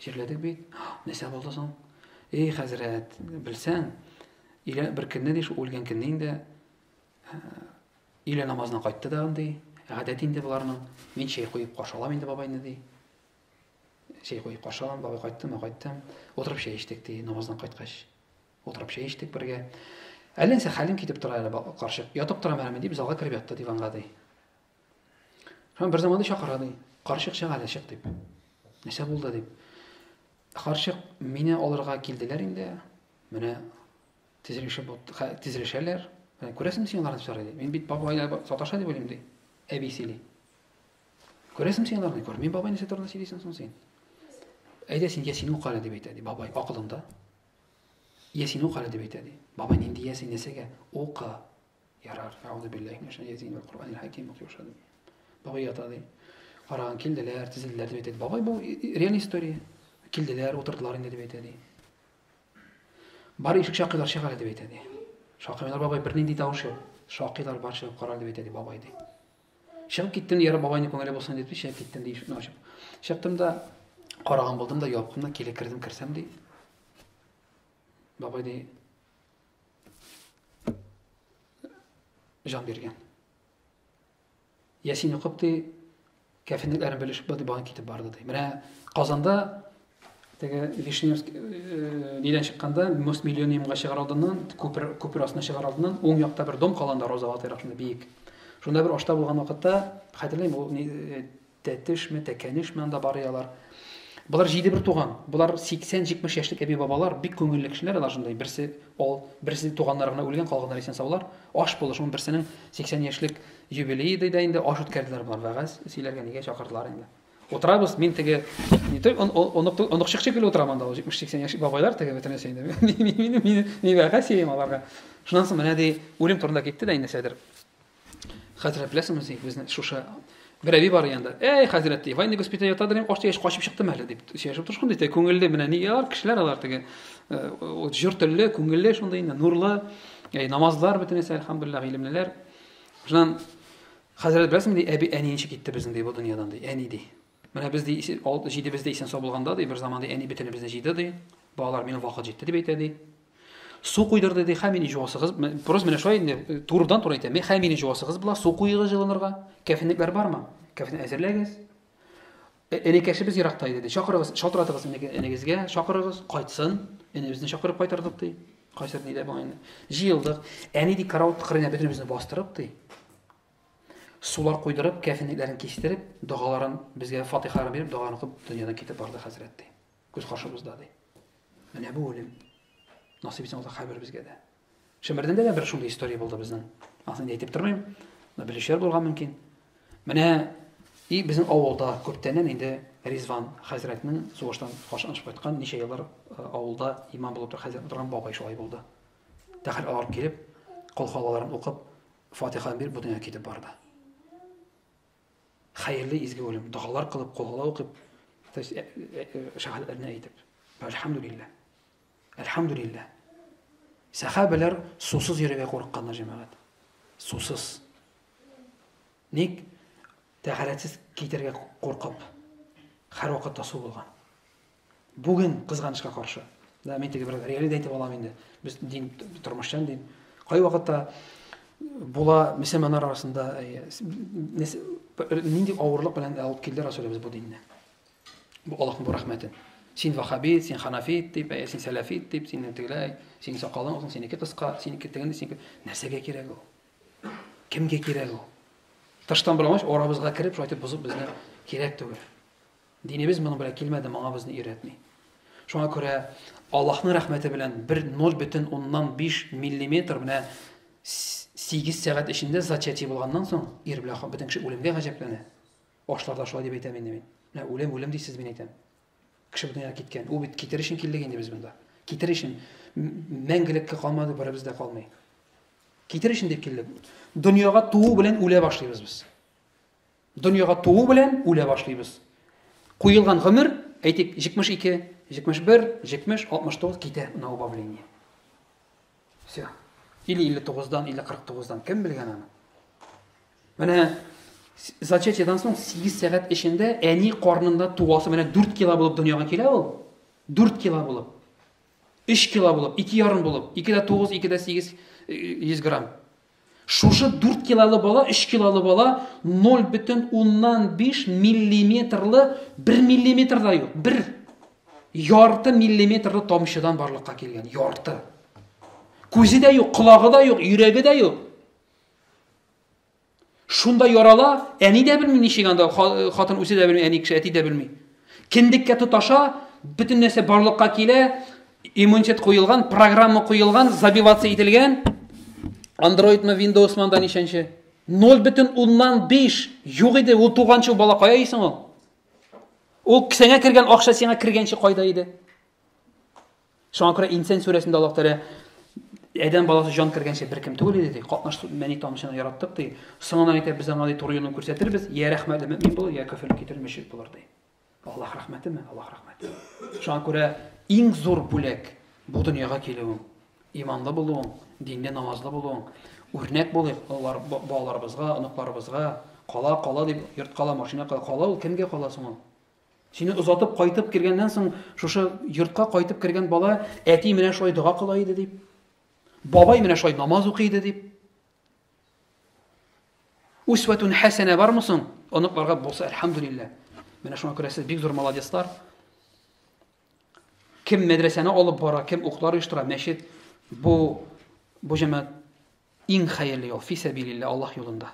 Җирләдек бит. Нәрсә булды соң? Эй, хәзрәт, белсәң, өйлә бер көнне ди, шул үлгән көнне инде өйлә намазына кайтты да ди. Гадәт инде боларның. Мин чәй куеп каршы алам инде бабайны ди. Чәй куеп каршы алам, бабай кайттымы, кайттым. Утырып чәй эчтек ди, намаздан кайткач. Утырып чәй эчтек бергә. Әллә нәрсә хәлем китеп тора әле, карчык. Ятып торам әле мин дип, залга кереп ятты диванга ди. Шуннан бер заманда чакыра ди. Карчык чык әле, чык дип. Нәрсә булды дип. Карчык мине алырга килделәр инде. Менә тезелешеп тезелешәләр. Менә күрәсеңме син аларны сорый ди. Мин бит бабайлар саташа дип уйлыйм ди. Әби сөйли. Күрәсеңме син аларны? Күрмим, бабай, нәрсә турында сөйлисең соң син? Әйдә син ясин укы әле дип әйтә ди. Бабай акылында. Ясин укы әле дип әйтә ди. Бабай нинди ясин нәрсәгә? Укы. Ярар, әгъузу биллаһи минәш ясин вәл Куръанил хаким укый башлады. Бабай ята ди. Караган килделәр, тезелделәр дип әйтә. Бабай бу реальный история. Килделәр, утырдылар инде дип әйтә ди. Бар ишек шакыйлар чыгар дип әйтә ди. Шакыйлар бабай бернинди тавыш юк. Шакыйлар бар чыгып карар дип әйтә ди бабай ди. Чыгып киттем, ярар бабайның күңеле булсын дип, чыгып киттем ди ишекне ачып. Чыктым да караган булдым да яптым да кире кердем, керсәм ди. Бабай ди җан биргән. Ясин укып ди, кәфенлекләрен белешеп ди, бабай китеп барды ди. Менә Казанда теге Вишневск э, нидән чыкканда, мост миллиониумга чыгар алдыннан, күпер күпер астына чыгар алдыннан, уң якта бер дом кала анда роза атыйрак шунда биек. Шунда бер ашта булган вакытта, хәтерлим, ул э, Тәтешме, Тәкәнешме анда барыялар. Болар җиде бер туган. Болар 80-70 яшьлек әби-бабалар, бик күңелле кешеләр алар шундай. Берсе ал, берсе туганнары гына үлгән, калганнары исән саулар. Аш булды, шуның берсенең 80 яшьлек юбилее ди дә инде, аш үткәрделәр болар, вәгазь сөйләргә нигә чакырдылар инде. Утырабыз, мин теге, не то, онык, оныкчык шикелле утырам анда, ул 70-80 яшьлек бабайлар теге бөтен нәрсә инде. Мин, мин, мин вәгазь сөйлим аларга. Шуннан соң менә ди, үлем турында китте дә инде нәрсәдер. Хәзрәт, беләсеңме син, безне шушы бер әби бар янда. Әй, хәзрәт, ди, военный госпиталь ята дим, аш дигәч качып чыктым әле дип сөйләшеп торышкан ди. Күңелле менә ни алар кешеләр алар теге э, җор телле, күңелле шундый инде, нурлы, әй, намазлар бөтенесе, әлхәмдулиллаһ, гыйлемлеләр. Шуннан Хәзрәт, беләсеңме, ди, әби, әни ничек китте безнең, ди, бу дөньядан, ди, әни, ди. Менә без, ди, җидебез дә исән сау булганда, ди, бер заман, ди, әни бөтенебезне җыйды, ди. Балалар, минем вакыт җитте, дип әйтә, ди. Су куйдырды, ди, һәм мине җуасыгыз. Просто менә шулай инде, турыдан туры әйтә. Һәм мине җуасыгыз була, су куегыз җылынырга. Кәфенлекләр бармы? Кәфен әзерләгез. Энекәшебез еракта иде, ди. Чакырыгыз, шалтыратыгыз энегезгә, чакырыгыз, кайтсын. Энебезне чакырып кайтардык, ди. Кайсыр нидә була инде. Җыелдык. Әни ди карават кырыена бөтенебезне бастырып, ди. Сулар куйдырып, кәфенлекләрен кистереп, догаларын безгә фатихаларын биреп, догаларын укып, дөньядан китеп барды хәзрәт, ди. Күз каршыбызда, ди. Менә бу үлем. Насыйп итсен Аллаһ һәрберебезгә дә. Шәмәрдәндә дә бер шундый история булды безнең. Анысын әйтеп тормыйм. Белүчеләр булырга мөмкин. Менә и безнең авылда күптәннән инде Ризван хәзрәтнең сугыштан кашынып кайткан ничә еллар авылда имам булып тор хәзрәт торган бабай шулай булды. Тәхәр алар килеп, колхалаларын укып, фатиха биреп бу дөньяга китеп барды. Хәерле изге үлем, догалар кылып, колхала укып, то есть шәһадәтләрне әйтеп. Әлхәмдүлилләһ. Әлхәмдүлилләһ. Сәхабәләр сусыз йөрергә курыкканнар, җәмәгать. Сусыз. Ник? Тәһарәтсез китәргә куркып. Һәрвакытта су булган. Бүген кызганычка каршы. Да, мин теге бер реалий әйтеп алам инде. Без дин тормышчан дин. Кай вакытта була мөселманнар арасында нинди авырлык белән алып килде Расулыбыз бу динне. Бу Аллаһның бу рәхмәте. Син вахабит, син ханафит дип, ә син сәләфит дип, син тегеләй, синең сакалың озын, синеке кыска, синеке тегенде, синеке. Нәрсәгә кирәк ул? Кемгә кирәк ул? Тыштан бер алмач, арабызга кереп, шулай итеп бозып безне кирәк түгел. Динебез моның белән килмәде, моңа безне өйрәтми. Шуңа күрә Аллаһның рәхмәте белән 1,05 миллиметр менә 8 сәгать эчендә зачатие булганнан соң ир белән бөтен кеше үлемгә гаҗәпләнә. Ашларда шулай дип әйтәм инде мин. Менә үлем, үлем дисез, мин әйтәм. Кеше бу дөньяга киткән. Ул бит китер өчен килдек инде без монда. Китер өчен мәңгелеккә калмады, беребез дә калмый. Китер өчен дип килдек. Дөньяга туу белән үлә башлыйбыз без. Дөньяга туу белән үлә башлыйбыз. Куелган гомер, әйтик, 72, 71, 70, 69 китә на убавление. Все. Или 59-дан, или 49-дан. Кем белгән аны? Менә зачатиедан соң 8 сәгать эчендә әни карнында туасы менә 4 кило булып дөньяга килә ул. 4 кило булып. 3 кило булып, 2,5 булып, 2,9, 2,8 100 грамм. Шушы 4 килолы бала, 3 килолы бала 0,5 миллиметрлы 1 миллиметр да юк. 1 ярты миллиметрлы тамчыдан барлыкка килгән. Ярты. Күзе дә юк, колагы да юк, йөрәге дә юк. Шунда ярала, әни дә белми ничек анда, хатын үзе дә белми, әни кеше, әти дә белми. Кендеккә тоташа, бөтен нәрсә барлыкка килә, иммунитет куелган, программа куелган, забивация ителгән. Android мы, Windows мы анда ничәнче? 0,5 юк иде, ул туганчы ул бала кая исең ул? Ул кесәңә кергән акча сиңа кергәнче кайда иде? Шуңа күрә Инсан сүрәсендә Аллаһ Тәгалә адәм баласы җан кергәнче беркем түгел иде ди. Катнаш мәни тамчыны яраттык ди. Соңыннан әйтә, без аңа ди туры юлны күрсәтербез, я рәхмәтле мөмин булыр, я көфер китерер мөшрик булыр ди. Аллаһ рәхмәтеме? Аллаһ рәхмәте. Шуңа күрә иң зур бүләк бу дөньяга килүең, иманлы булуың, динле намазлы булуың. Үрнәк булыйк алар балаларыбызга, оныкларыбызга. Кала, кала дип, йорт кала, машина кала. Кала ул кемгә кала соң ул? Сине озатып кайтып кергәннән соң, шушы йортка кайтып кергән бала, әти менә шулай дога кыла иде дип, бабай менә шулай намаз укый иде дип. Усватун хәсәнә бармы соң? Оныкларга булса, әлхәмдүлилләһ. Менә шуңа күрә сез бик зур молодецлар. Кем мәдрәсәне алып бара, кем укулар оештыра, мәчет, бу бу җәмәгать иң хәерле юл, фи сәбилилләһ, Аллаһ юлында.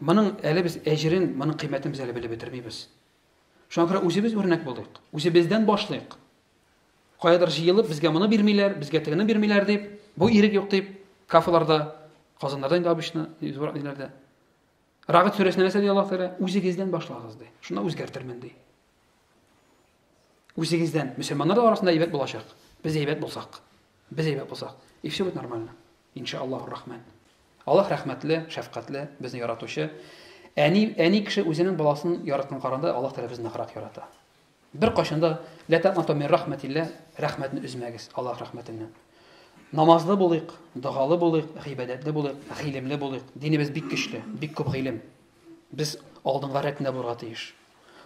Моның әле без әҗерен, моның кыйммәтен без әле белеп бетермибез. Шуңа күрә үзебез үрнәк булыйк. Үзебездән башлыйк. Каядыр җыелып, безгә моны бирмиләр, безгә тегене бирмиләр дип, бу ирек юк дип, кафеларда, Казаннарда инде обычно, зур ниләрдә. Рагыт сүрәсендә нәрсә ди Аллаһ Тәгалә? Үзегездән башлагыз ди. Шунда үзгәртермен ди. Үзегездән. Мөселманнар арасында әйбәт булачак. Без әйбәт булсак. Без әйбәт булсак. И все будет нормально. Иншаллаху рахман. Аллаһ рәхмәтле, шәфкатьле, безне яратучы. Әни, әни кеше үзенең баласын яраткан караганда Аллаһ Тәгалә безне ныграк ярата. Бер кайчан да ла тәкънату мин рахмәтилләһ, рәхмәтне өзмәгез, Аллаһ рәхмәтеннән. Намазлы булыйк, догалы булыйк, гыйбадәтле булыйк, гыйлемле булыйк. Динебез бик көчле, бик күп гыйлем. Без алдынгы рәтендә булырга тиеш.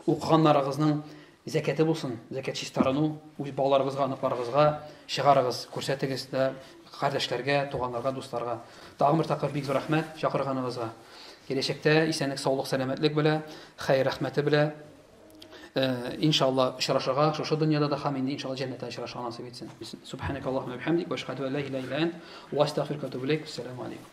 Укыганнарыгызның зәкяте булсын, зәкят чистарыну, үз балаларыгызга, оныкларыгызга чыгарыгыз, күрсәтегез дә кардәшләргә, туганнарга, дусларга. Тагын бер тапкыр бик зур рәхмәт чакырганыгызга. Киләчәктә исәнлек, саулык, сәламәтлек белә, хәер рәхмәте белә иншалла очрашырга шушы дөньяда да һәм инде иншалла җәннәттә очрашырга насыйп итсен. Субханакаллахумма бихамдик ва ашһаду ан ла илаһа илля ант ва астагфирука ва атубу илейк. Ассаламу алейкум.